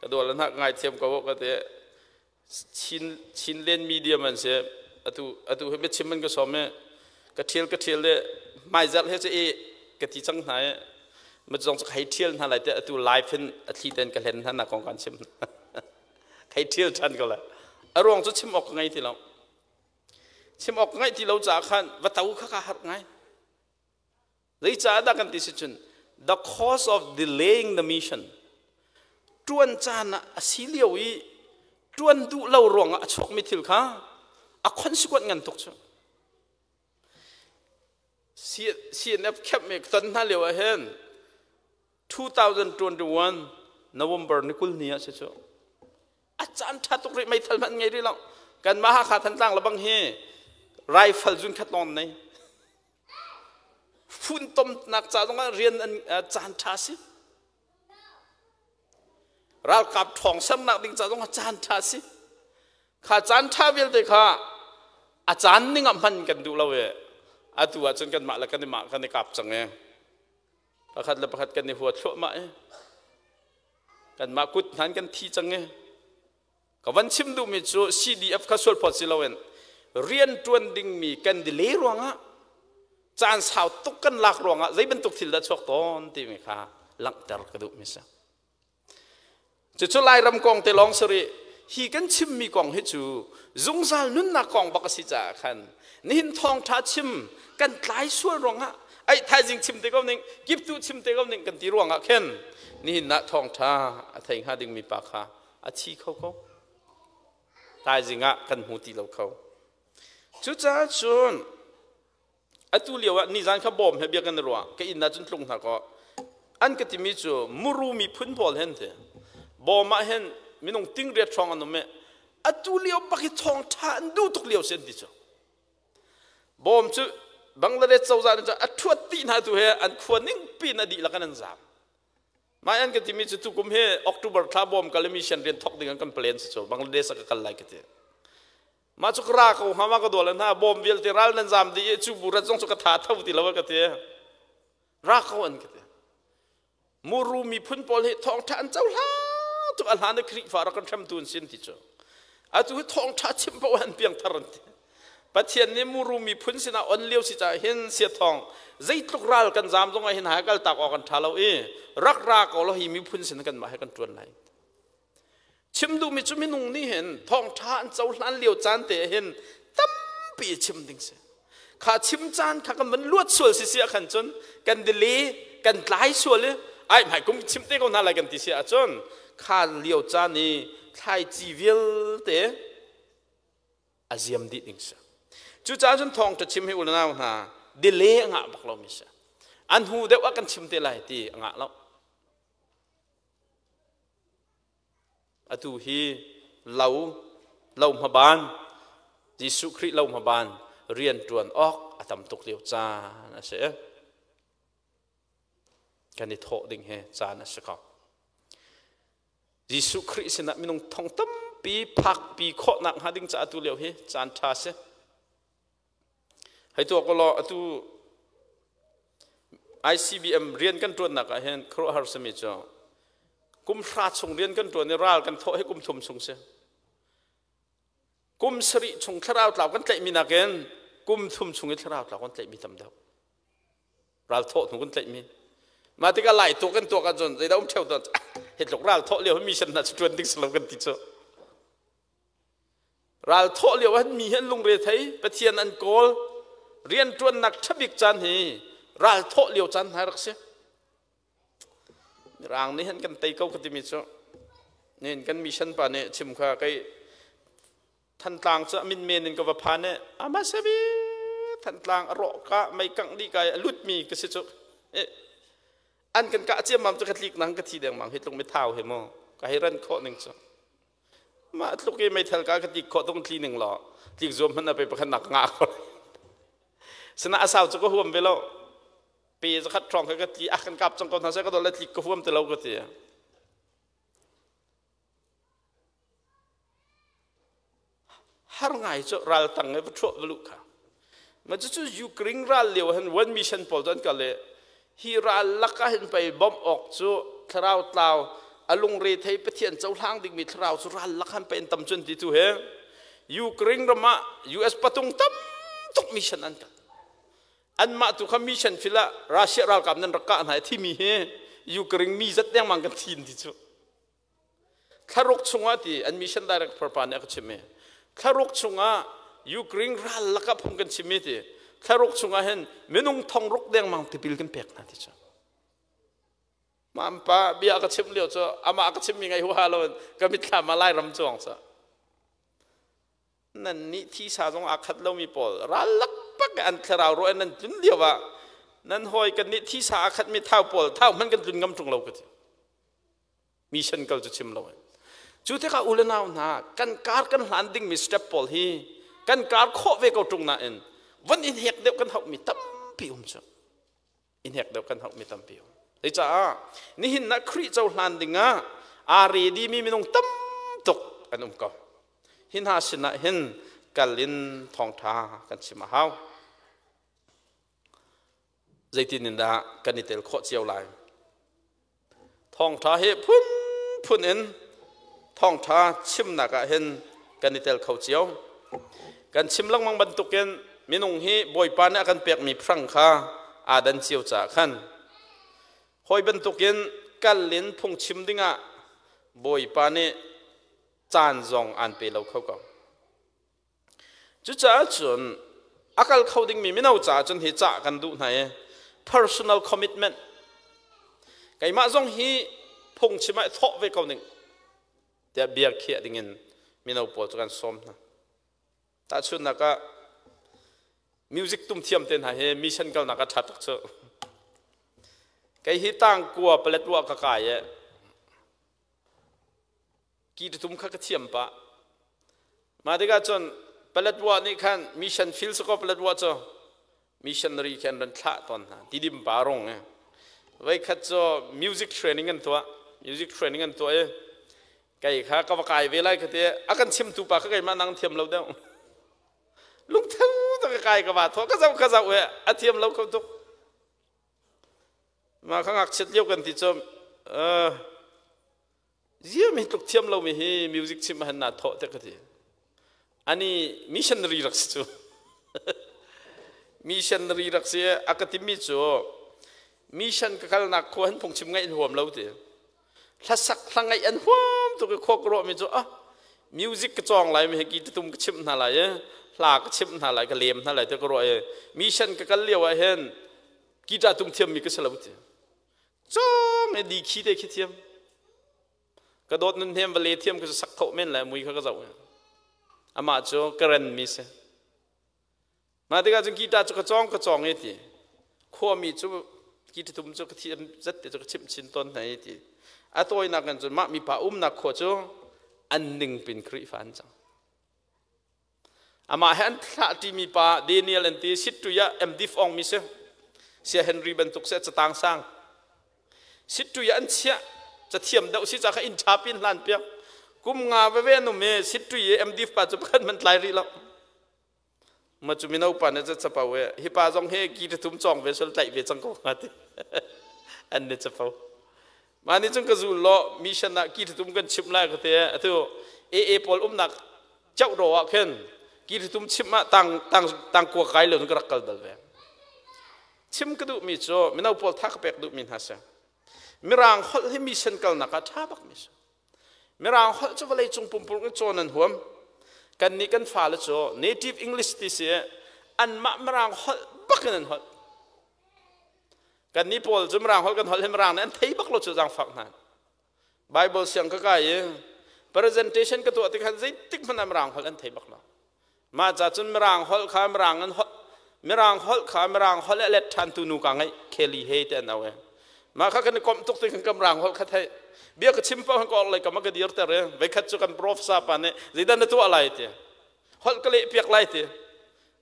Ka dual hna ka ngaithiam ko ka ti. Chin Chinland media man si atu atu he biachim man ka sawm i ka thial ka thial le hmaizarh he cu e ka ti cang hna i ma zong cu hei thial hna lai te atu live in a thli ten ka hlen hna na kong kan chim hei thial than ko lai a ruang cu chim awk ka ngei ti lo chim awk ka ngeih ti lo caah khan va to kha ka harh ngai Zeicahdah kan ti si cun the cause of delaying the mission ṭuan caan ah a si lio i ṭuan duh lo ruangah a chuakmi thil kha a consequence ngan tuk cu. CNF camp me ton hna lio ah hin 2021 November ni 20 ni ah si cu. A caan ṭha tuk rih meithal hmanh ngei rih lo. Kanmah Hakha Thantlang lebang hi rifle zun khat lawng nei. Funtomnak ca zongah rian an caan ṭha si. Ralkap ṭhawng sernak ding ca zongah caan ṭha si. Kha caan ṭha vialte kha a caan ning ah hman kan duh lo i atu ahcun kanmah le kan i mah kan i kap cang i pakhat le pakhat kan i hua thluahmah i kanmah kut hnan kan thi cang i Ka van chim duhmi cu CDF kha sualphawt si loin rianṭuan dingmi kan delay ruangah caan sau tuk kan lak ruangah zei bantuk thil dah chuak tawn timi kha langhter ka duhmi si. Cucu Lairam kong te lawng si rih. Hi kan chimmi kong hi cu zungzal nunnak kong bak a si caah khan nihin thawngṭha chim kan tlai sual ruangah ai thaizing chim te ko ning kiptu chim te ko ning kan ti ruangah khin nihin ah thawngṭha a thei hnga dingmi pa kha a thi kho ko thaizing ah kan hmu ti lo kho cucaah cun atu lio ah nizan kha bawm he bia kan i ruah ka inn ah cun tlung hna kaw an ka timi cu muru miphun pawl hen ti bawm ah hin minung ting riat hrawng an um i atu lio bak hi thawng ṭha an duh tuk lio si an ti cu bawm cu Bangladesh cozah nih cun a ṭhuat dih hna tu he an khua ning pin a dihlak in an zaam Mah an ka timi cu tukum hi October thla bawm kal i mission rian thawk ding an kan plan si cu Bangladesh ah ka kal lai ka ti. Mah cu ka ra ko hnga ma ka dawl hna bawm vialte ral nan zam dih i cu bu rat zong cu ka tha tho ti lo ka ti. Ra ko an ka ti. Muru miphun pawl hi thawngṭha an cohlang tuk a hlan i Khrihfa rak kan hremtu an sin ti cu. Atu hi thawngṭha chim paoh an piangthar an ti. Pathian nih muru miphun sinah on lio si caah hin siathawng zeitluk ral kan zaam zongah hin hai kal tak awk an ṭha lo i rak ra ko law hi miphun sin kanmah he kan ṭuan lai. Chim duhmi cu minung nih hin thawngṭha an cohlan lio caan te hin tampi chim ding si. Kha chim caan kha kan van luat sual si si ah khan cun kan delay kan tlai sual i ai hmai kum chim te ko hna lai kan ti si ahcun kha lio caan i thlaici vialte a ziam dih ding si. Cucaah cun thawngṭha chim hi unau hna delay a ngah bak lomi si. An hnu deuh ah kan chim te lai ti a ngah lo. Atu hi lo lo hmaban Jesuh Khrih lo hmaban rian ṭuan awk a tam tuk lio caan a si. Kan i thawh ding hi caan a si ko. Jesuh Khrih sinah minung thong tampi phakpi khawhnak hnga ding caah atu lio hi caan ṭha si. Hei tuah ko law atu ICBM rian kan ṭuannak ah hin khuaruahhar simi cu kum hra chung rian kan ṭuan i ral kan thawh hi kum thum chung si. Kum sarih chung thlarau tlau kan tlaihmi nakin kum thum chung i thlarau tlau kan tlaihmi tam deuh. Ral thawh hnu kan tlaihmi mah tikah lai tuak kan tuak ahcun zeidah um ṭheo tawn hi tluk ral thawh lio mission hna cu ṭuan ding si lo kan ti cu. Ral thawh lio ah mi hi an lungre thei, Pathian an kawl, rianṭuannak ṭhabik caan hi ral thawh lio caan hna rak si. Mirang nih hin kan tei ko ka timi cu nihin kan mission pa nih chim kha kei Thantlang cu a min men in ka va phan i ama sebi Thantlang a rawh ka mei kangh dih ka i a lutmi ka si cu an kan kah ciammam cu ka tlik nang ka thi dengmang hi tluk mi thau hi mu ka hei ran khawh ning cu mah tluk i meithal ka ka tlik khawh tung tli ning law tlik zuam hmanh a pe pakhat nak ngah ko sina asau cu ka huam ve lo pe zakhat ṭhawng kha ka tli a kan kap cang ko hna sai ka dol le tlik ka huam ti lo ka ti. Har ngai cu ral tang i va ṭhuah va luh kha. Ma cucu Ukraine ral lio hin one mission pawl cu an kal i hi ral lakah hin pei bawmh awk cu thlarau tlau a lungre thei Pathian cohlang dingmi thlarau cu ral lak han pei an tam cun ti tu he Ukraine ram ah US patung tam tuk mission an kal. Anmah tu kha mission fil ah Russia ralkap nan rak kah hna i thimi hi Ukraine mi zat dengmang kan thin ti cu. Thlaruk chungah ti an mission director pa nih a ka chimh i thlaruk chungah Ukraine ral lakah phung kan chim i ti thlaruk chungah hin minung thong ruk dengmang tipil kan pek hna ti cu. Mah pa bia ka chim lio cu amah ka chimmi ngai huaha lo ka mitthlam ah Lairam cuang cu. Nan nih thisa zong aa khat lomi pawl ral lakpak an thlarau ruah nan tlun lio ah nan hawi kan nih thisa aa khatmi thau pawl thau hmanh kan tlun ngam ṭung lo ka ti. Mission kal cu chim lo. Cu tikah u le nau hna kan kar kan hlan dingmi step pawl hi kan kar khawh ve ko ṭung nain von in hek deuh kan hauhmi tampi um cu. In hek deuh kan hauhmi tampi um. Caah nihin na Khrih cohlan dingah aa ready mi minung tam tuk an um ko. Hi hna sinah hin kal in thawngṭha kan chim a hau. Zeitin in dah kan i tel khawh cio lai? Thawngṭha hi phunphun in thawngṭha chimnak ah hin kan i tel kho cio. Kan chim lengmang bantukin minung hi Bawipa nih a kan pekmi phrang kha aa dan cio caah khan hawi bantukin kal in phungchim dingah Bawipa nih caan zong aan pe lo kho ko. Cucaah cun a kal kho dingmi mino caah cun hi cah kan duh hna i personal commitment keimah zong hi phungchim ah thawh ve ko ning tiah bia khiah dingin mino pawl cu kan sawm hna. Tahchunhnak ah music tum thiam te hna hi mission kalnak a ṭha tuk cu. Kei hi tangkua paletwa ka kai i ki tum kha ka thiam pah. Mah tikah cun Paletwa nih khan mission field sakaw Paletwa cu missionary khi an ran thlah tawn hna tidim pa rong e. Voikhat cu music training an tuah, music training an tuah i kei kha ka va kai ve lai ka ti a kan chimtu pa kha keimah nang thiam lo deuh. Lungtho tak ka kai ka va thaw ka zoh ka zoh e a thiam lo kho tuk. Mah kha ngakchiat lio kan ti cu Ziam hi tluk thiam lomi hi music chim han na thawh te ka ti. Ani missionary rak si cu. Missionary rak si a ka timi cu mission ka kalnak khua han phungchim ngaih an huam lo ti. Hlasak hla ngaih an huam tuk i khua ka ruahmi cu ah music ka cawng lai mi hi ki tum ka chimh hna lai i hla ka chimh hna lai ka lem hna lai te ka ruah i mission ka kal lio ah hin guitar tum thiammi ka si lo ti. Cong i di khi te khi thiam. Ka dawt nun hnem vale thiam ka sak kho men le mui kha ka zoh. Amah cu ka ren mi si. Mah tikah cun guitar cu ka cawng ka cawng i ti. Khuami cu guitar tum cu ka thiam zat te cu ka chimh chin tawn hna i ti. A tawinak in cun mah mipa umnak khua cu an ning pin Khrihfa an cang. Amah he an thlah ṭimi pa Daniel an ti Sittui ah MDiv ong mi si. Sia Henry bantuk si catang sang. Sittui ah an chiah cathiam deuh si ca kha inn ṭha pin hlan piak. Kum nga veve an um i Sittui i MDiv pa cu pakhat man tlai rih lo. Ma cu mino pa nih capo e hi pa zong hi ki tum cawng ve sul tlaih ve cang ko hnga ti. An ni capo. Mah nih cun ka zul law mission ah ki tum kan chimh lai ka ti. Atu AA pawl umnak Chauhraw ah khin kiritum chimh ah tang tang tangkua kai lo ka rak kal bal ve. Chim ka duhmi cu mino pawl tha ka pek duhmi hna si. Mirang holh hi mission kalnak ah ṭha bak mi si. Mirang holh cu vawlei cung pumpuluk in cawn an huam. Kan nih kan fale cu native English ti si anmah Mirang holh bak in an holh. Kan nih pawl cu Mirang holh kan holh hi Mirang nih an thei bak lo cu zaangfak hna. Bible siang ka kai i presentation ka tuah tikhan zeitik hmanh ah Mirang holh an thei bak lo. Mah ca cun Mirang holh kha Mirang an holh Mirang holh kha Mirang holh a let ṭhan tu nu ka ngeih Kelly Hay te an au e. Mah kha kan i komh tuk ti kan ka Mirang holh kha theih. Bia ka chim paoh ka orhlei kam ah ka dir ter i veikhat cu kan professor pa nih zeidah na tuah lai ti. Holh ka leh piak lai ti.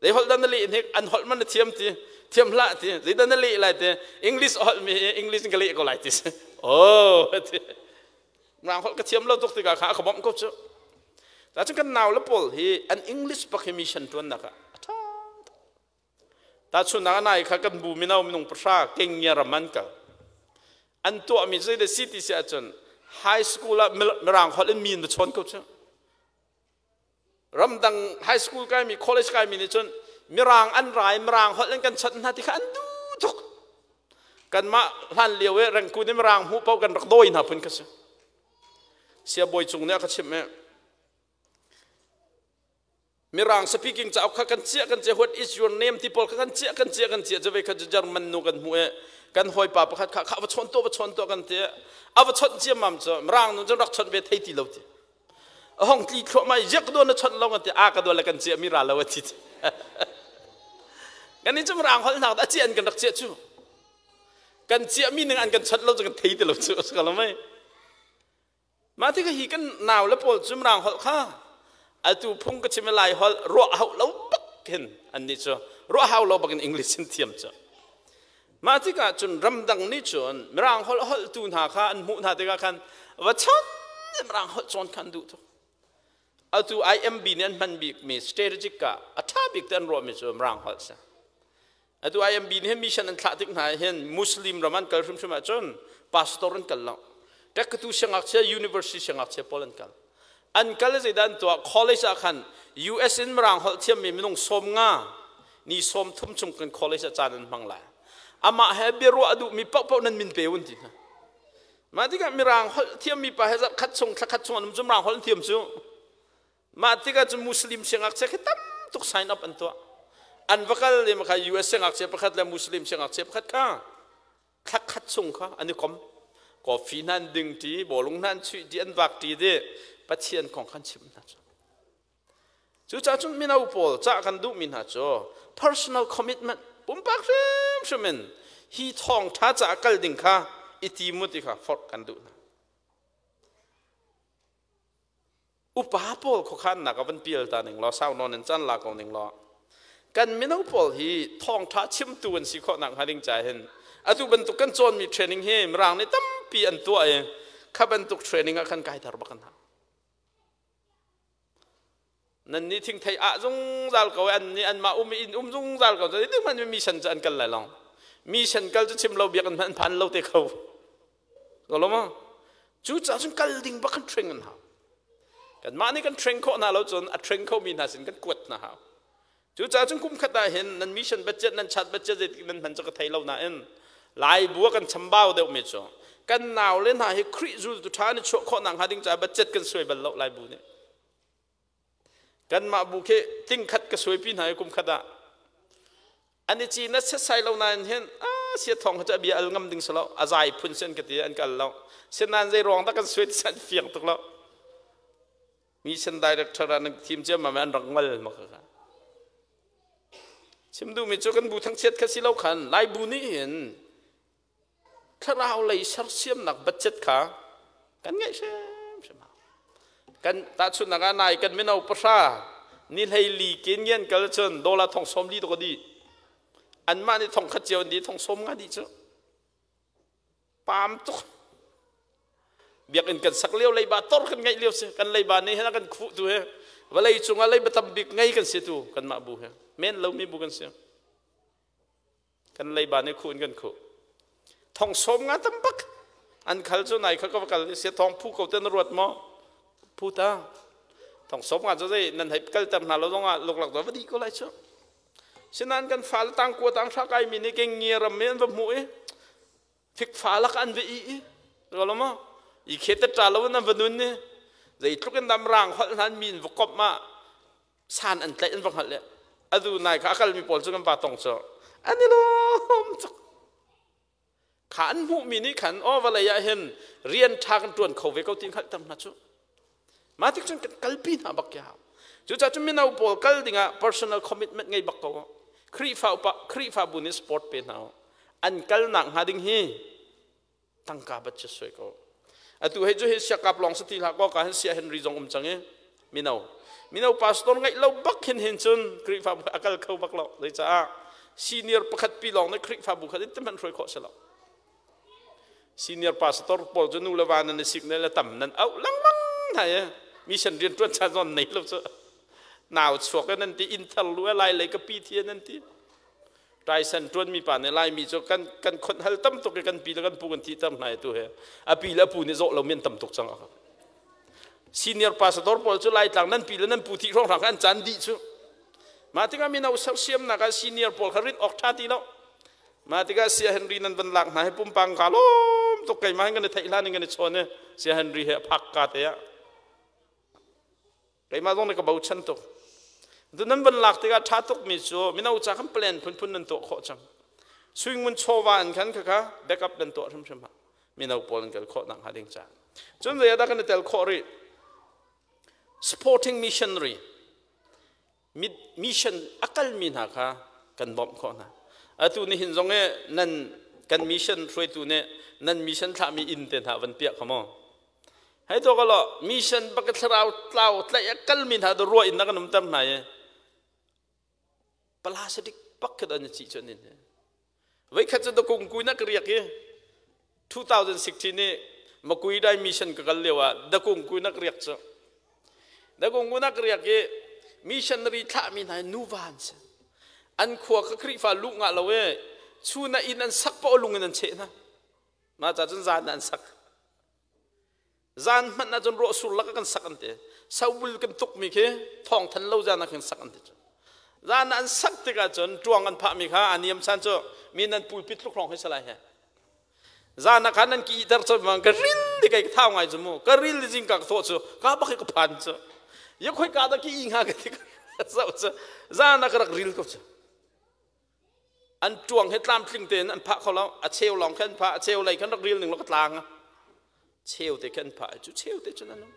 Zei holh dah na leh hnik an holh man na thiam ti. Thiam hlah ti. Zeidah na leh lai ti. English holh mi English in ka leh ko lai ti. Oh ti. Mirang holh ka thiam lo tuk tikah kha a ka bawmh ko cu. Cun kan nau le pawl hi an English bak hi mission ṭuannak ah a ṭha tuk. Tahchunhnak ah nai kha kan bu mino minung pahra Kenya ram an kal. An tuahmi cu zei si ti si ahcun high school ah Mirang holh in mi an va chawn ko cu. Ramdang high school kaimi college kaimi nih cun Mirang an ra i Mirang holh in kan chawnh hna ti kha an duh tuk. Kanmah hlan lio i rengkun i Mirang hmuh paoh kan rak dawi hna phun kha si. Siabawi cung nih a ka chimh i Mirang speaking cauk kha kan chiah kan chiah, what is your name ti pawl kha kan chiah kan chiah kan chiah. Cu ve kha cu German nu kan hmuh i kan hawipa pakhat kha kha va chawn tuah va chawn tuah kan ti. A va chawnh ciammam cu Mirang nu cun rak chawnh ve thei ti lo ti. A hong tli thluahmah i ziak duan na chawnh lo ti a ka duan le kan ciah mi ra lo a ti. Kan nih cu Mirang holh hna a ciah an kan rak ciah cu. Kan ciah mi ning an kan chawnh lo cu kan thei ti lo cu a si ko lo mei. Mah tikah hi kan nau le pawl cu Mirang holh kha atu phung ka chim i Lai holh ruah hau lo bak hin annih cu ruah hau lo bak in English in thiam cu. Mah tikah cun ramdang nih cun Mirang holh holhtu hna kha an hmuh hna tikah khan va chon Mirang holh cawn kha an duh tuk. Atu IMB nih an hman bikmi strategic ah a ṭha bik te an ruahmi cu Mirang holh si. Atu IMB nih hin mission an thlah tik hna hin Muslim ram an kal hrimhrim ahcun pastor an kal lo. Ṭekkatu siangngakchia university siangngakchia pawl an kal. An kal zeidah an tuah college ah khan US in Mirang holh thiammi minung 50 ni 30 chung kan college ah caan an hmang lai. Amah he biaruah a duhmi paohpaoh nan min pe un ti hna. Mah tikah Mirang holh thiammi pa he zarh khat chung thla khat chung an um cu Mirang holh an thiam cu. Mah tikah cun Muslim siangngakchia khi tam tuk sign up an tuah. An va kal i kha US siangngakchia pakhat le Muslim siangngakchia pakhat kha thla khat chung kha an i kom. Coffee hna an ding ṭi, bawlung hna an chuih ṭi, an vak ṭi di Pathian kong khan chim hna cu. Cucaah cun mino pawl cah kan duhmi hna cu personal commitment pumpak hrimhrim in hi thawngṭha caah kal ding kha i tim u ti kha forh kan duh hna. Upa pawl khuakhannak ah van pial ta ning law sau nawn in caan la ko ning law kan mino pawl hi thawngṭha chimtu an si khawh nak hnga ding ca hin atu bantuk kan cawnmi training hi Mirang nih tampi an tuah i kha bantuk training ah khan kai thar bak an hau. Nan nih thingthei ah zungzal ko an nih anmah um in um zungzal ko zeitik hmanh mission cu an kal lai long mission kal cu chim lo biakinn hmanh an phan lo te kho ko lo maw? Cucaah cun kal ding bak kan train an hau. Kanmah nih kan train khawh hna lo cun a train khomi hna sin kan kuat hna hau. Cucaah cun kum khat ah hin nan mission budget nan chat budget zeitik nan hman cu ka thei lo nain Lai bu ah kan chambau deuhmi cu kan nau le hna hi Khrih zultu ṭha an i chuah khawh nakhnga ding caah budget kan suai bal lo Lai bu nih. Kanmah bu khi ting khat ka suaipi hna i kum khat ah an i ci na setsai lo nain hin a sia thong cu a bia al ngam ding si lo a zai phun si an ka ti an kal lo sinan zei ruang dah kan suai ti an fiang tuk lo mission director ah nan thim cia ma an rak ngal ma ka chim duhmi cu kan bu thangchiat kha si lo khan Lai bu nih hin thlarau lei sersiamnak budget kha kan ngeih hrimhrim hau. Kan tahchunhnak ah nai kan mino pahra ni hlei li ken kal cun dollar thong sawm li to di anmah nih thong khat cio an di thong sawm nga di cu pam tuk. Biakinn kan sak lio leiba tor kan ngeih lio si kan leiba nih hin a kan khuh tu he vawlei cungah leiba tam bik ngei kan si tu kanmah bu he men lomi bu kan si. Kan leiba nih khuh in kan khuh. Thong sawm nga tam bak an khal cu nai kha ka va kal sia thong phu ko te na ruat maw? Phu ta. Thong sawm nga cu zei nan hei kal ter hna lo zong ah luklak va di ko lai cu. Sinain kan fale tang kua tang hra kai mi nih keng ngia ram mi an va hmuh i fikfa lak an va i i lo maw i khe te ṭa lo in an va nun ni zeitluk in dam rang holh hnan mi in va komh ah. San an tlaih an va hngalh le adu nai kha a kalmi pawl cu kan va tong cu an i lawm tuk. Kha an hmuhmi nih khan aw vawlei ah hin rian ṭha kan ṭuan kho ve ko ti hngalhter hna cu. Mah tik cun kan kalpi hna bak ya. Cucaah cun mino pawl kal dingah personal commitment ngei bak ko. Khrihfa upa Khrihfabu nih support pe hna u. An kalnak hnga ding hi tangka bat cu soi ko. Atu hei cu hi siakap lawng si ti hlah ko ka hin sia Henry zong um cang i mino mino pastor ngeih lo bak hin hin cun Khrihfabu a kal kho bak lo. Zeicaah senior pakhat pi lawng nih Khrihfabu kha in hmanh hruai khawh si lo. Senior pastor pawl cu nu le va nan i sik ne le tam nan auh lengmang hna i mission rian ṭuan caan zon nei lo cu nau chuak nan ti inn thar lu lai lei ka pi thi nan ti. Tyson ṭuanmi pa nih Laimi cu kan kan khonh hal tam tuk i kan pi le kan pu kan thih ter hna i tu he a pi le a pu nih zawh lomi an tam tuk cang. Senior pastor pawl cu Laitlang nan pi le nan pu thih hrawnghrang kha an caan dih cu. Mah tikah mino sersiamnak ah senior pawl kha rinh awk ṭha ti lo. Mah tikah Sia Henry nan van lak hna hi pumpang ka lawm tuk keimah hin kan i theih hlan in kan i chawn i Sia Henry he a phak ka te ah Keimah zong nih ka bochan tuk. Tu nan van lak tikah ṭha tukmi cu mino ca khan plan phunphun nan tuah khawh cang. Suingun chawva in khan khakha backup nan tuah hrimhrim ha. Mino pawl an kal khawh nak hnga ding ca. Cun zei ah dah kan i tel khawh rih? Supporting missionary. Mission a kalmi hna kha kan bawmh khawh hna. Atu nihin zong i nan kan mission hruaitu nih nan mission thlahmi inn te hna van piah kha maw? Hei to ka lo mission bak thlarau tlau tlaih a kalmi hna tu ruah in na kan umter hna i plastic pak khat an ci chu nin voi khat cu kung kui na ka riak i 2016 ni makui dai mission ka kal lio ah da kung kui na ka riak cu da kung kui na ka riak i missionary thlah mi hna nuva an si an khua ka Khrihfa lu nga lo e chuna in an sak pa lung in an cheh hna ma cha cun zan an sak Zan hmanh ahcun ruahsur lak ah kan sak an ti. Sobul kan tukmi khi thawng than lo zan ah khin sak an ti. Zan an sak tikah cun ṭuang an phahmi kha a niam san cu mi nan pulpit tluk hrawng hi salai he. Zan ah khan nan ki iter cu ka ril di kai ka thau ngai cu mu. Ka ril di zing ka ka thawh cu ka bak hi ka phan cu. Ya khoi ka da ki i hnga ka ti ka zoh cu zan ah ka rak ril ko cu. An ṭuang hi tlamtling tein an phah kho lo. A cheu lawng khan an phah, a cheu lei khan rak ril ning law ka tlang. Cheu te khan an phah cu cheu te cun an um.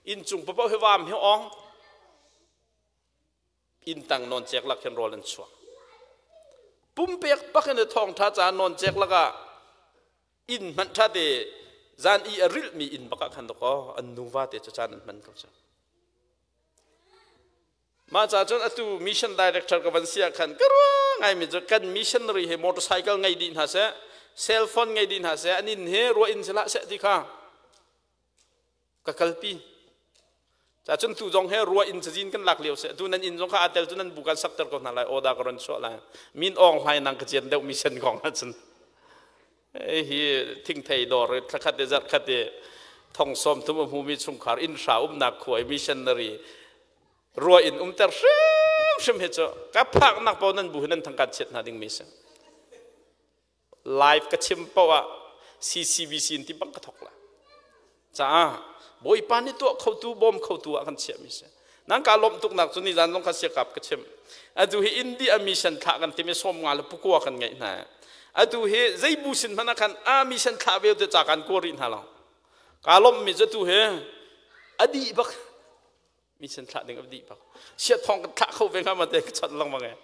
Inn cung paoh hi vaam hi ong. Inn tang nawn cek lak khin rawl an chuak. Pumpek bak in thawngṭha ca nawn cek lakah inn hmanh ṭha te zan i a rilhmi inn bak ah khan dakaw an nuva te cu caan an hman ko cu. Mah ca cun atu mission director ka van si ah khan ka ruah ngaimi cu kan missionary hi motorcycle ngei dih hna seh, cell phone ngei dih hna seh, an inn hi ruah inn si hlah seh ti kha ka kalpi. Ca cun tu zong he ruah inn cazin kan lak lio seh, tu nan inn zong kha aa tel cu nan bu kan sakter ko hna lai, order ka ron chuah lai. Min Aung Hlaing nang ka cian deuh mission kong ahcun. Hi thingthei dawr thlakhat le zarhkhat i thong sawm thum a hmumi chungkhar inn hra umnak khua i missionary rua in umter hrimhrim hi cu ka phaknak paoh nan bu hi nan thangkat chiat hna dingmi si. Live ka chim paoh ah CCBC in ti bang ka thok la. Caah Bawipa nih tuah khotu bawm khotu ah kan chiahmi si. Nang ka lawmh tuknak cu nizan zong kha siakap ka chim. Atu hi India mission thlah kan timi sawm nga le pukua kan ngeih hna. Atu hi zei bu sin hmanh ah khan a mission thlah ve te ca kan kua rih hna lo. Ka lawmhmi cu atu hi a dih bak mission thlah ding a dih bak. Sia thong kan thlah kho ve hnga ma te ka chawnh lengmang e.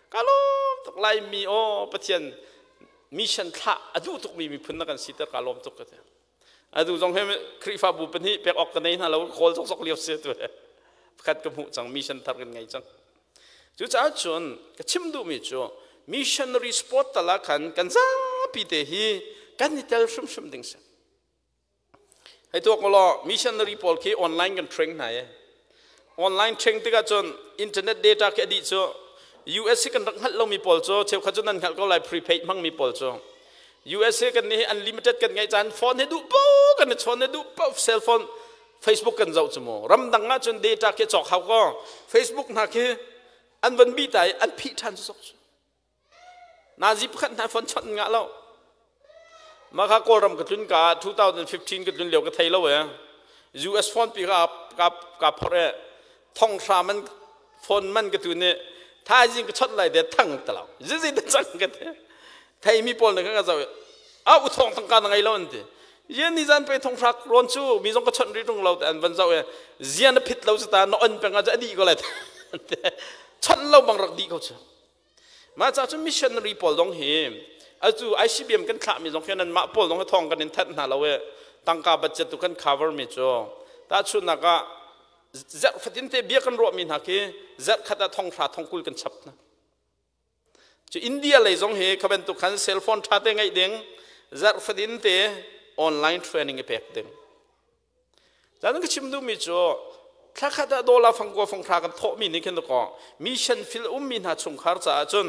Ka lawm tuk Laimi aw Pathian mission thlah a duh tukmi miphun na kan siter ka lawm tuk ka ti. Atu zong hi Khrihfabu pahnih pek awk ka nei hna lo kawl zokzok lio si tu pakhat ka hmuh cang mission thar kan ngei cang. Cucaah cun ka chim duhmi cu missionary sport tal ah khan kan zapi te hi kan i tel hrimhrim ding si. Hei tuak law missionary pawl khi online kan train hna i online train tikah cun internet data khi a dih cu US hi kan rak hngalh lomi pawl cu cheukhat cu nan hngalh ko lai prepaid hmangmi pawl cu USA kan nih unlimited kan ngeih caan phone he duh po kan i chawn he duh po cell phone Facebook kan zoh cu mu ramdang ah cun data khi cawk hau ko Facebook hna khi an van bi ta i an phih ṭhan cu sok cu Nazi pakhat hna phone chawnh ngah lo mah kha Kawlram ka tlun ka 2015 ka tlun lio ka thei lo e US phone pi ka ka ka phor e thong hra man Phone man ka tu nih thaizing ka chawnh lai te thang ta lo. Zizi te cang ka te. Thei mi pawl nih kan ka zoh a u thong tangka na ngei lo an ti. Zian ni zan pe thong hrak rawn cu mi zong ka chawnh rih tung lo te an van zoh e zian na phit lo cu ta na on peng ah a dih ko lai chawnh lo bang rak dih ko cu. Mah ca cu missionary pawl zong hi atu ICBM kan thlahmi zong khi nan mah pawl zong hi thawng kan in thanh hna lo i tangka budget tu kan cover mi cu tahchunhnak ah zarh fatin te bia kan ruahmi hna khi zarh khat ah thong hra thong kul kan chap hna. Cu India lei zong hi kha bantuk khan cell phone ṭha te ngeih ding zarh fatin te online training i pek ding. Caan ka chim duhmi cu thlakhat ah dollar fangkua fanghra kan thawhmi nih khin kaw mission field ummi hna chungkhar caah cun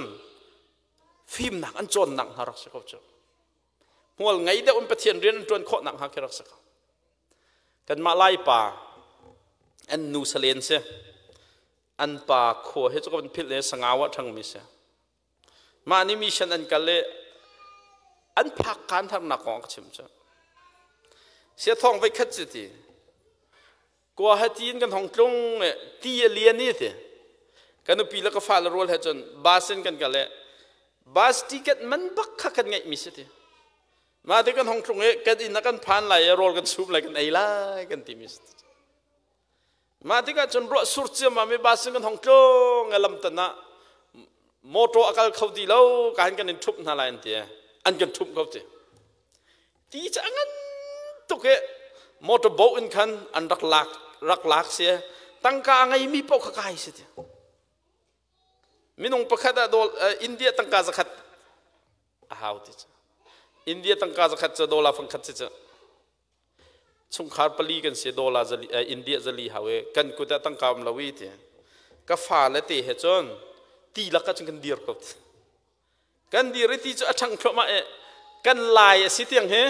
fimnak an cawnnak hna rak si ko cu. Hmual ngei deuh in Pathian rian an ṭuan khawhnak hnga khi rak si ko. Kanmah Laipa an nu salen si an pa khua he cu ka van philh le sangau ah ṭhangmi si. Mah nih mission an kal i an phak kaan harnak kong a ka chim cu. Sia thawng voi khat cu ti. Guwahati in kan hong tlung i ti a lian i ti. Ka nupi le ka fale rual he cun bus in kan kal i bus ticket man bak kha kan ngeihmi si ti. Mah ti kan hong tlung i kan inn ah kan phan lai i rawl kan chum lai kan ei lai kan timi si. Mah tikah cun ruah sur ciammam i bus in kan hong tlung i lamtan ah motor a kal kho ti lo ka hin kan in ṭhumh hna lai an ti an kan ṭhumh ko ti ti cu a ngan tuk i motor boat in khan an rak lak rak lak si tangka a ngeimi paoh kha kai si ti minung pakhat ah dol India tangka zakhat a hau ti cu India tangka zakhat cu dollar fangkhat si cu Chungkhar pali kan si dollar zali India zali hau i kan kut ah tangka um lo i ti. Ka fale te he cun ti lak ah cun kan dir ko. Kan dir i ti cu a ṭhang thluahmah i kan lai a si tiang hi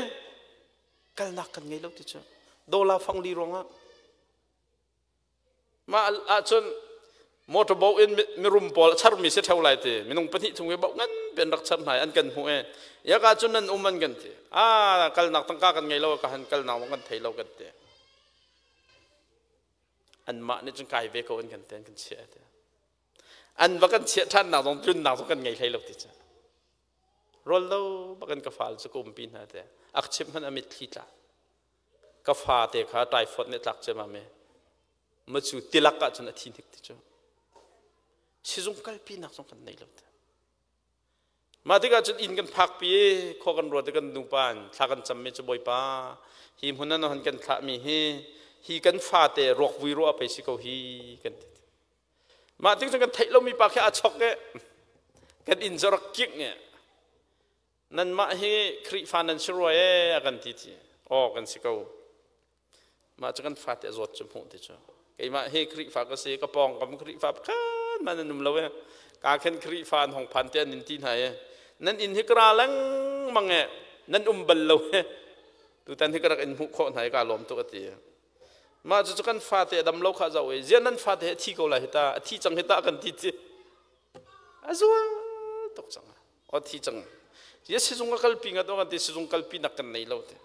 kalnak kan ngei lo ti cu dollar fang li ruangah Mah ahcun motorboat in mirum pawl a charmi si ṭheo lai ti minung pahnih chung i boh ngan pi an rak char hna i an kan hmuh i yaka cun nan um an kan ti ah kalnak tangka kan ngei lo ka han kalnak zong kan thei lo kan ti anmah nih cun kai ve ko an kan ti an kan chiah ti an va kan chiah ṭhannak zong tlunnak zong kan ngei hlei lo ti cu rawl lo bak in ka fal cu ka umpi hna te ak chimh hmanh a mitthli tla Ka fate kha typhoid nih tlak ciammam i macu tilak ahcun a thi hnik ti cu sizung kalpinak zong kan nei lo te. Mah tikah cun inn kan phakpi i khua kan ruat i kan nupa in thla kan cammi cu Bawipa hi hmun ah han kan thlahmi hi hi kan fate ruak vui ruah pei si ko hi kan ti. Mah tik cun kan theih lomi pa khi a chok i kan inn cu rak kingh i Nanmah hi Khrihfa nan si rua ee a kan ti ti. Aw kan si ko. Mah cu kan fate a zawt cu hmuh ti cu. Keimah hi Khrihfa ka si, ka pawngkam Khrihfa pakhat man an um lo ee. Ka khen Khrihfa an hong phan te an in ti hna ee. Nan inn hi ka ra lengmang ee. Nan um bal lo ee. Tutan hi ka rak in hmuh khawh hna i ka lawm tuk a ti. Mah cu kan fate a dam lo kha zoh i ziah nan fate hi a thi ko lai hi ta, a thi cang hi ta kan ti ti. A zual tuk cang. O thi cang ye sizung ka kalpi ngat kan ti sizung kalpi nak kan nei lo te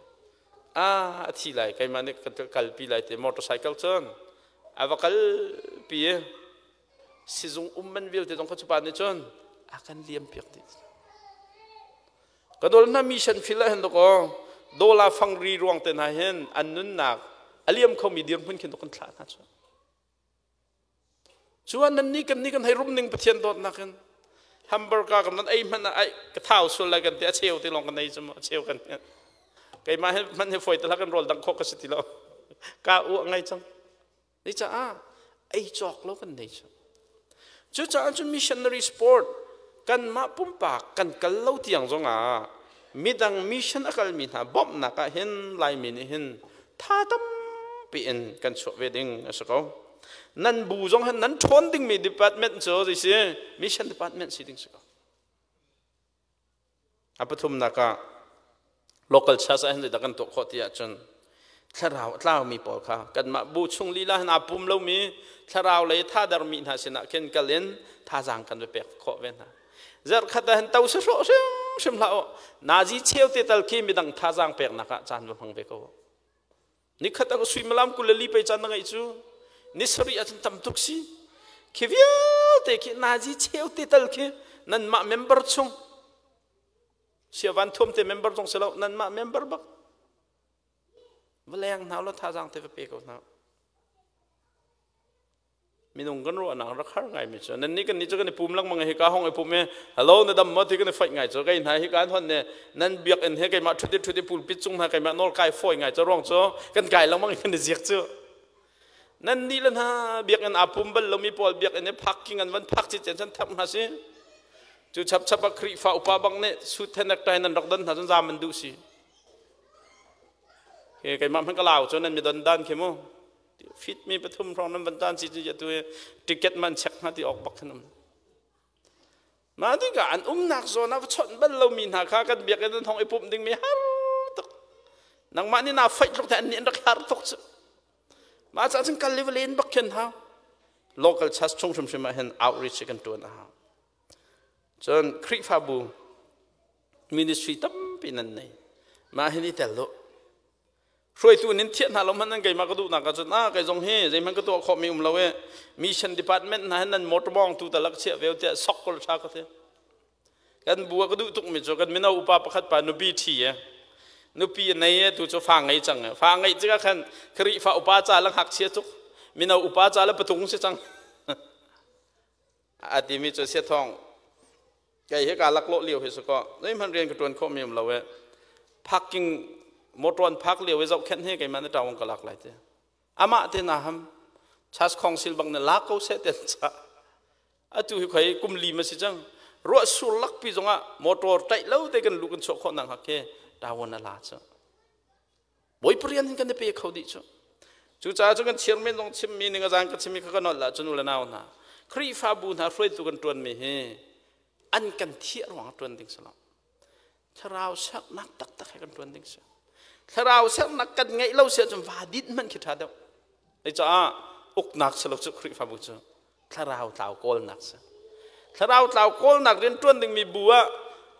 a a thi lai keimah nih ka kalpi lai te motorcycle cun a va kalpi i sizung um man vialte zong kha chupa nih cun a kan liam piak dih ka dol na mission fil ah hin doko dola fangri ruang te hna hin an nunnak a liam khomi dirhmun khin kan thlah hna cu Cuan nan nih kan nih kan hei rum ning Pathian dawtnak in hamburger kan nan ei hmanh ah ai ka thau sual lai kan ti a cheu ti lawng kan ei cu a cheu kan keimah he hmanh he foi te kan rawl dang khawh ka si ti lo ka u a ngai cang ni caah ei cawk lo kan nei cu cucaah cun missionary sport kanmah pumpak kan kal lo tiang zongah midang mission a kalmi hna bawmhnak ah hin Laimi nih hin tha tampi in kan chuah ve ding a si ko nan bu zong han nan ṭhawn dingmi department cu zei si mission department si ding si ko a pathumnak ah local church ah hin zeidah kan tuah khawh ti ahcun thlarau a tlaumi pawl kha kanmah bu chung lila hin aa pum lomi thlarau lei thadermi hna sinah khin kal in thazaang kan va pek khawh ve hna zarh khat ah hin to si hrawh hrimhrim hlah u nazi cheu te tal khi midang thazaang peknak ah caan va hmang ve ko Nikhat ah suimilam 24 pei caan na ngeih cu ni sarih ahcun tam tuk si. Khi vialte khi nazi cheu te tal khi nanmah member chung siavan thuam te member zong si lo nanmah member bak va leng hna law thazaang te va pe ko hna. Minung kan ruahnak rak har ngai mi cu nan nih kan nih cu kan i pum lengmang hi ka hong i pum i hello na dam maw ti kan i foih ngai cu kei hna hi kan hon ne nan biakinn he keimah ṭhuti ṭhuti pulpit cung hna keimah nawl kai fawi ngai cu ruang cu kan kai lengmang i kan i ziak cu nan nih le hna biakinn aa pum bal lomi pawl biakinn i parking an van phak ci cen chan thap hna si cu chap chap ah Khrihfa upa bang nih suit he necktie nan rak don hna cun zaam an duh si keimah hmanh ka lau cu nan mi don dan khi mu fit mi pathum hrawng nan van tan si cu tu ticket man check hna ti awk bak khan um mah tikah an umnak zawn ah va chawnh bal lomi hna kha kan biakinn an hong i pumh ding mi har tuk nangmah nih naa faih tluk te an nih an rak har tuk cu mah caah cun kal le va len bak khin hau local church chung hrimhrim ah hin outreach kan tuan a hau cun Khrihfabu ministry tampi nan nei mah hin i tel lo Hruaitu nin thiah hna lo hmanh nan keimah ka duhnak ahcun ah kei zong hi zeihmanh ka tuah khawhmi um lo i mission department hna hin nan motor bawng tu talak chiah ve tiah sok kol tha ka ti. Kan bu ah ka duh tukmi cu kan mino upa pakhat pa nupi ṭhi e nupi nei e tu cu fa ngei cang e fa ngeih tikah khan Khrihfa upa ca le ngakchia tuk mino upa ca le patung si cang a timi cu sia thawng kei hi kaa laklawh lio hi si kaw zeihmanh rian ka ṭuan khawhmi um lo e parking motor an park lio i zohkhenh hi keimah na ṭawng ka lak lai ti amah te na ham chas khong sil bang na lak ko seh ten cha atu hi khoi kum li ma si cang ruah sur lakpi zongah motor taih lo te kan lu kan chuah khawh nang hak ke tawon a la cha Bawipa rian hin kan i pe kho dih cu. Cucaah cu kan chairman zong chimmi ning a zang ka chimmi kha ka nolh ahcun u le nau hna Khrihfabu hna hruaitu kan ṭuanmi hi an kan thiah ruang ṭuan ding si lo. Thlarau sernak taktak he kan ṭuan ding si. Thlarau sernak kan ngeih lo si ahcun va dit hmanh khi ṭha deuh. Caah uknak si lo cu Khrihfabu cu thlarau tlau kawlnak si. Thlarau tlau kawlnak rian ṭuan dingmi bu ah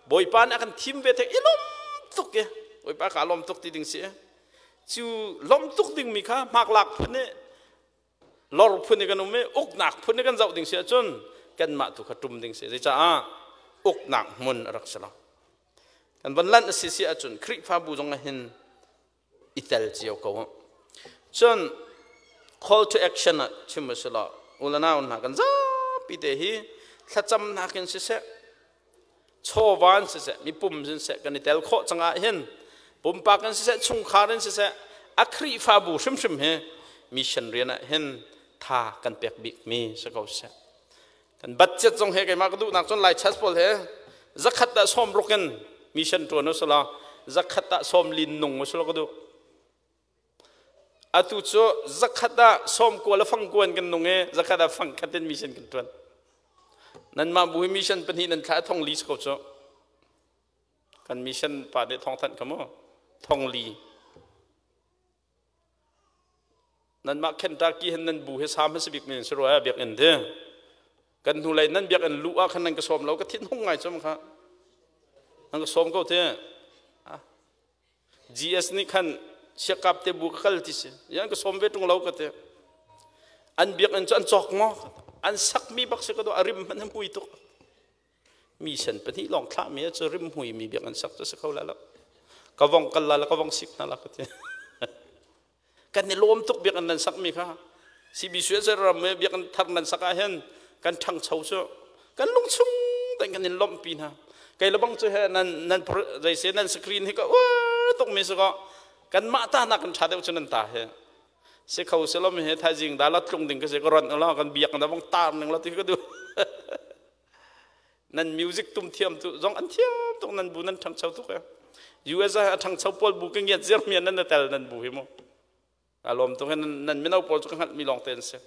Bawipa nih a kan thim ve thek i lawm tuk i Bawipa ka lawm tuk ti ding si. Cu lawm tuk dingmi kha hmaklak phun i lor phun i kan um i uknak phun i kan zoh ding si ahcun kanmah tu kha ṭum ding si. Zeicaah uknak hmun a rak si lo. Kan von lanh a si si ahcun Khrihfabu zong ah hin i tel cio ko. Cun call to action ah chim a si lo. Ulanau hna kan zapi te hi thlacamnak in siseh, chawva in siseh, mipum in siseh kan i tel khawh cangah hin pumpak in siseh, chungkhar in siseh, a Khrihfabu hrimhrim hi mission rian ah hin tha kan pek bikmi si ko seh. Kan budget zong he keimah ka duhnak cun Lai church pawl he zakhat ah sawm ruk in mission ṭuan u sila zakhat ah sawm lin nung u sila ka duh. Atu cu zakhat ah sawm kua le fang kuan kan nung i zakhat ah fang khat in mission kan ṭuan. Nanmah bu hi mission pahnih nan thlah thong li si ko cu. Kan mission pa nih thong thanh kha mu thong li. Nanmah Kentucky hin nan bu hi sa hmasa bik men si rua biakinn ti. Kan hnulei nan biakinn luh ah khan nan ka sawm lo ka thin hung ngai cum kha. Nan ka sawm ko ti. GS nih khan siakap te bu ka kal ti si. Yan ka sawm ve tung lo ka ti. An biakinn cu an cawk maw? An sakmi bak si ka do a rim hmanh hui tuk. Mi sen pahnih lawng thlahmi cu rimhmui mi biakinn sak cu si kho lai lo. Ka vong kal la ka vong sik hna la ka ti. Kan i lawm tuk biakinn nan sakmi kha. CBC ram i biakinn thar nan sak ah hin kan ṭhangcho cu kan lungchung tein kan in lawmhpi hna. Kei le bang cu he nan nan zeise nan screen hi ka uar tuk mi si ko. Kanmah ta nak kan ṭha deuh cu nan ta he. Si kho si lo mi he thaizing da la tlung ding ka si ka ron la kan biak na vong tar ning la ti ka du. Nan music tum thiam tu zong an thiam tuk nan bu nan ṭhangcho tuk e. US ah a ṭhangcho pawl bu ka ngiat ziar mi nan tel nan bu hi mu. A lawm tuk he nan mino pawl cu ka hngalh mi lawng te an si.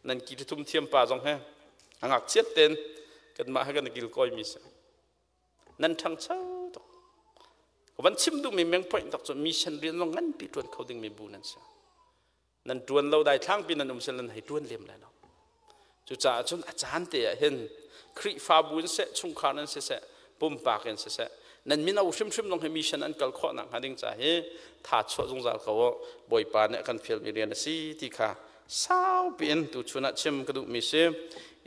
Nan ki tum thiam pa zong he a ngakchiat ten kanmah he kan kil kawi mi si. Nan ṭhangcho tuk. Van chim duhmi meng point tak cu mission rian zong nganpi ṭuan kho ding mi bu nan si. Nan ṭuan lo dai thlangpi nan um sel nan hei ṭuan lem lai lo. Cucaah cun a caan te ah hin Khrihfabu in seh, chungkhar in siseh, pumpak in siseh, nan mino hrimhrim zong hi mission an kal khawh nak hnga ding ca hi tha chuah zungzal ko u. Bawipa nih a kan fialmi rian a si ti kha Saupi in tuchun ah chim ka duhmi si.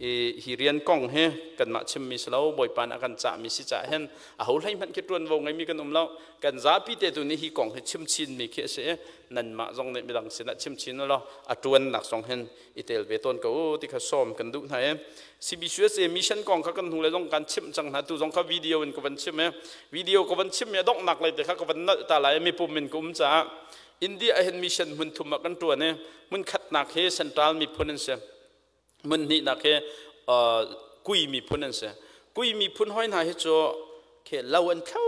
Hi rian kong hi kanmah chimmi si lo, Bawipa nih a kan cahmi si caah hin aho hlei hmanh khi ṭuanvo ngeimi kan um lo. Kan zapi te tu nih hi kong hi chim chinmi khi a si i nanmah zong nih midang sinah chim chin law a ṭuannak zong hin i tel ve tawn ko u ti kha sawm kan duh hna i CBCUSA mission kong kha kan hnu le zong kan chimh cang hna. Tu zong kha video in ka van chim i video ka van chim i a donghnak lei te kha ka van nalh ta lai. Mipum in ka um caah India ah hin mission hmun thum ah kan ṭuan i hmun khatnak hi Central miphun an si, hmun hnihnak hi Kui miphun an si. Kui miphun hoi hna hi cu khe lo an thlo.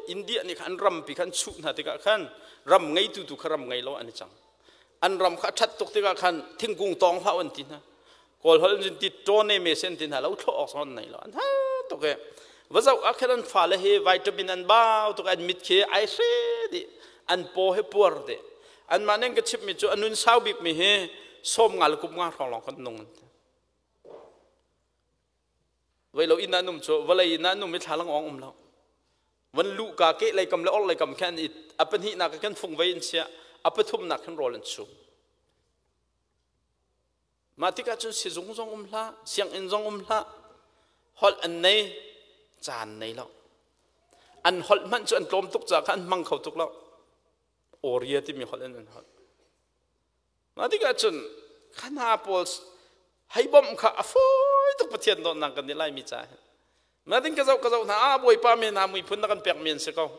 India nih khan an rampi khan chuh hna tikah khan ram ngeitu tu kha ram ngei lo an i cang. An ram kha a ṭhat tuk tikah khan thingkung tawng hlah an ti hna. Kawl holh in ti ṭawne me sen ti hna lo thlawh awk zong an nei lo, an ha tuk e. Va zoh ah khan an fale hi vitamin an bau tuk, an mit khi ai hre dih, an paw he puar dih. Anmah ning ka chimmi cu a nun sau bikmi hi 50 le kum nga hrawng lawng kan nung an ti. Voi lo inn ah num cu vawlei inn ah num i thlalang awng um lo. Van luh ka ke lei kam le or lei kam khan i a pahnihnak khan fung vei in chia, a pathumnak khan rawl an chum. Mah tikah cun sizung zong um hlah, sianginn zong um hlah, holh an nei, caan nei lo. An holh hmanh cu an tlawm tuk caah khan an hmang kho tuk lo. Oria timi holh in an holh. Mah tikah cun khana pawl hei bawmh kha a fawi tuk Pathian dawtnak kan nih Laimi caah hin. Natin ka zoh ka zoh hna, ah Bawipa men hna miphun na kan pek mi an si ko.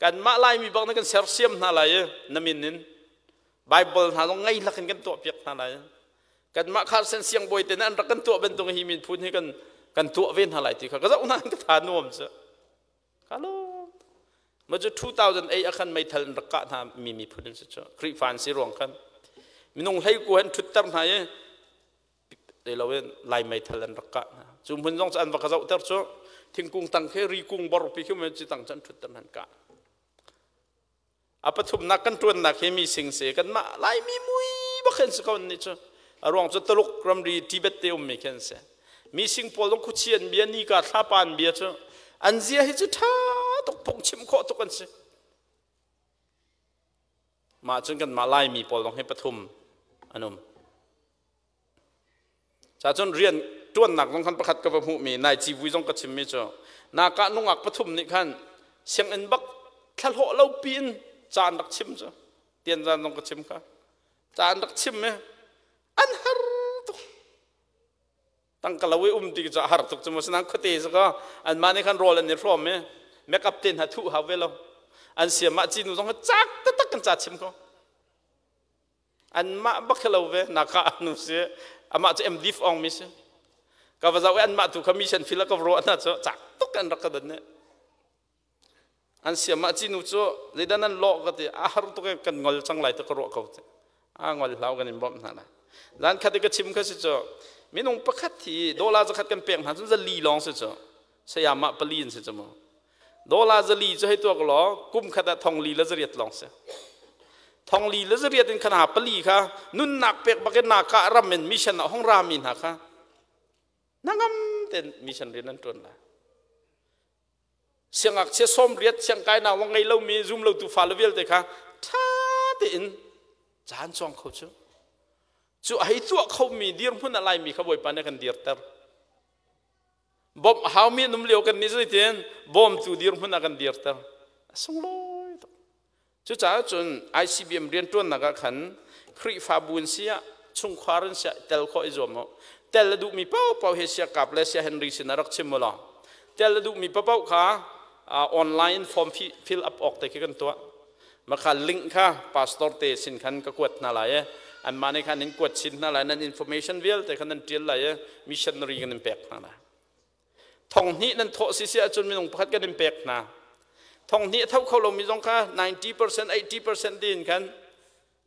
Kanmah Laimi bak na kan sersiam hna lai i na min in Bible hna zong ngei lak in kan tuah piak hna lai. Kanmah kharsen siangbawi te an rak kan tuah bantuk hi miphun hi kan kan tuah ve hna lai ti kha ka zoh hna ka tha nuam cu. Ka lawm. Ma cu 2008 ah khan meithal in rak kah hna mi miphun an si cu. Khrihfa an si ruang khan minung hlei ku han ṭhutter hna i lo in Lai meithal an rak kah hna. Cu hmun zong cu an va ka zohter cu thingkung tang khi ri kung bor pi khi ci tang cu an ṭhutter an kah. A pathumnak kan ṭuannak hi mi sing si kanmah Laimi mui bak hin si ko nih cu. A ruang cu Tuluk ramri Tibet te ummi khi an si. Mi sing pawl zong khuachi an bia, nika thlapa an bia cu an zia hi cu ṭha tuk phungchim khawh tuk an si. Mah cun kanmah Laimi pawl zong hi pathum an um. Ca cun rian ṭuannak zong khan pakhat ka va hmuhmi nai civui zong ka chimmi cu naka nungak pathum nih khan sianginn bak thlahlawh lo piin ca an rak chim cu tianzan zong ka chim kha ca an rak chim i an har tuk. Tangka lo i um ti cu a har tuk cu mu. Sinain khuate cu ka anmah nih khan rawl an i hrawm i make up te hna thuh hau ve lo. An siam ah cinu zong cak taktak kan ca chim ko. Anmah bak lo ve naka anu si amah cu MDF ong mi si. Ka va zoh i anmah tu kha mission field ka ruah hna cu cak tuk an rak ka don ne. An siam ah cinu cu zeidah nan lawh ka ti, a har tuk kan ngol cang lai ti ka ruah ko ti. A ngol hlau kan in bawmh hna lai. Zan khat i ka chim kha si cu minung pakhat hi dollar zakhat kan pek hna cun zali lawng si cu sayamah pali in si cu mu. Dollar zali cu hei tuak law kum khat ah thong li le zariat lawng si. Thong li le zariat in khan pali kha nunnak pek bakin na ka ram in mission ah hong ra mi hna kha nangam ten mission rian an tuan lai. Siangngakchia 80 siangkai nak ngei lomi zum lotu fale vialte kha ṭha tein caan cawng kho cu cu a hei tuah khomi dirhmun a Laimi kha Bawipa nih kan dirter. Bawmh haumi an um lio kan nih zeitin bawmtu dirhmun ah kan dirter. A sunglawi tuk. Cucaah cun ICBM rianṭuannak ah khan Khrihfabu in siah chungkhar in siah tel khawh i zuam u. Tel a duhmi paohpaoh hi Sia Kap le Sia Henry sin ah rak chim u law tel a duhmi paohpaoh kha online form fill up awk te khi kan tuah. Makha link kha pastor te sin khan ka kuat hna lai i anmah nih khan in kuat chin hna lai, nan information vialte khan nan ṭial lai i missionary kan in pek hna lai. Thong hnih nan thawh si si ahcun minung pakhat kan in pek hna. Thong hnih a tho kho lomi zong kha 90%, 80% tiin khan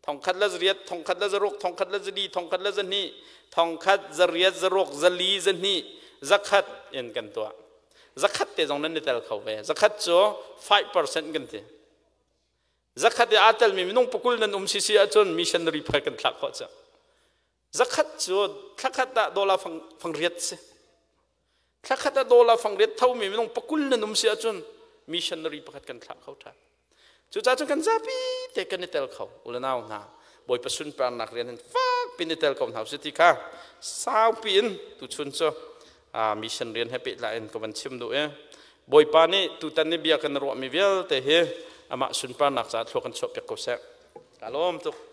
thong khat le zariat, thong khat le zaruk, thong khat le zali, thong khat le zahnih, thong khat zariat, zaruk, zali, zahnih, zakhat in kan tuah. Zakhat te zong nan i tel kho ve. Zakhat cu 5% kan ti. Zakhat i aa telmi minung pakul nan um si si ahcun missionary pakhat kan thlah khawh cang. Zakhat cu thlakhat ah dollar fang, fang riat si. Thlakhat ah dollar fang riat thomi minung pakul nan um si ahcun missionary pakhat kan thlah kho ṭhan. Cucaah cun kan zapi te kan i tel kho u le nau hna. Bawipa sunparnak rian hin fak pin i tel ko hna usih ti kha saupi in tuchun cu mission rian he pehtlai in ka van chim duh i Bawipa nih tutan ni bia kan ruahmi vialte hi amah sunparnak caah thlua kan chuah piak ko seh. Ka lawm tuk.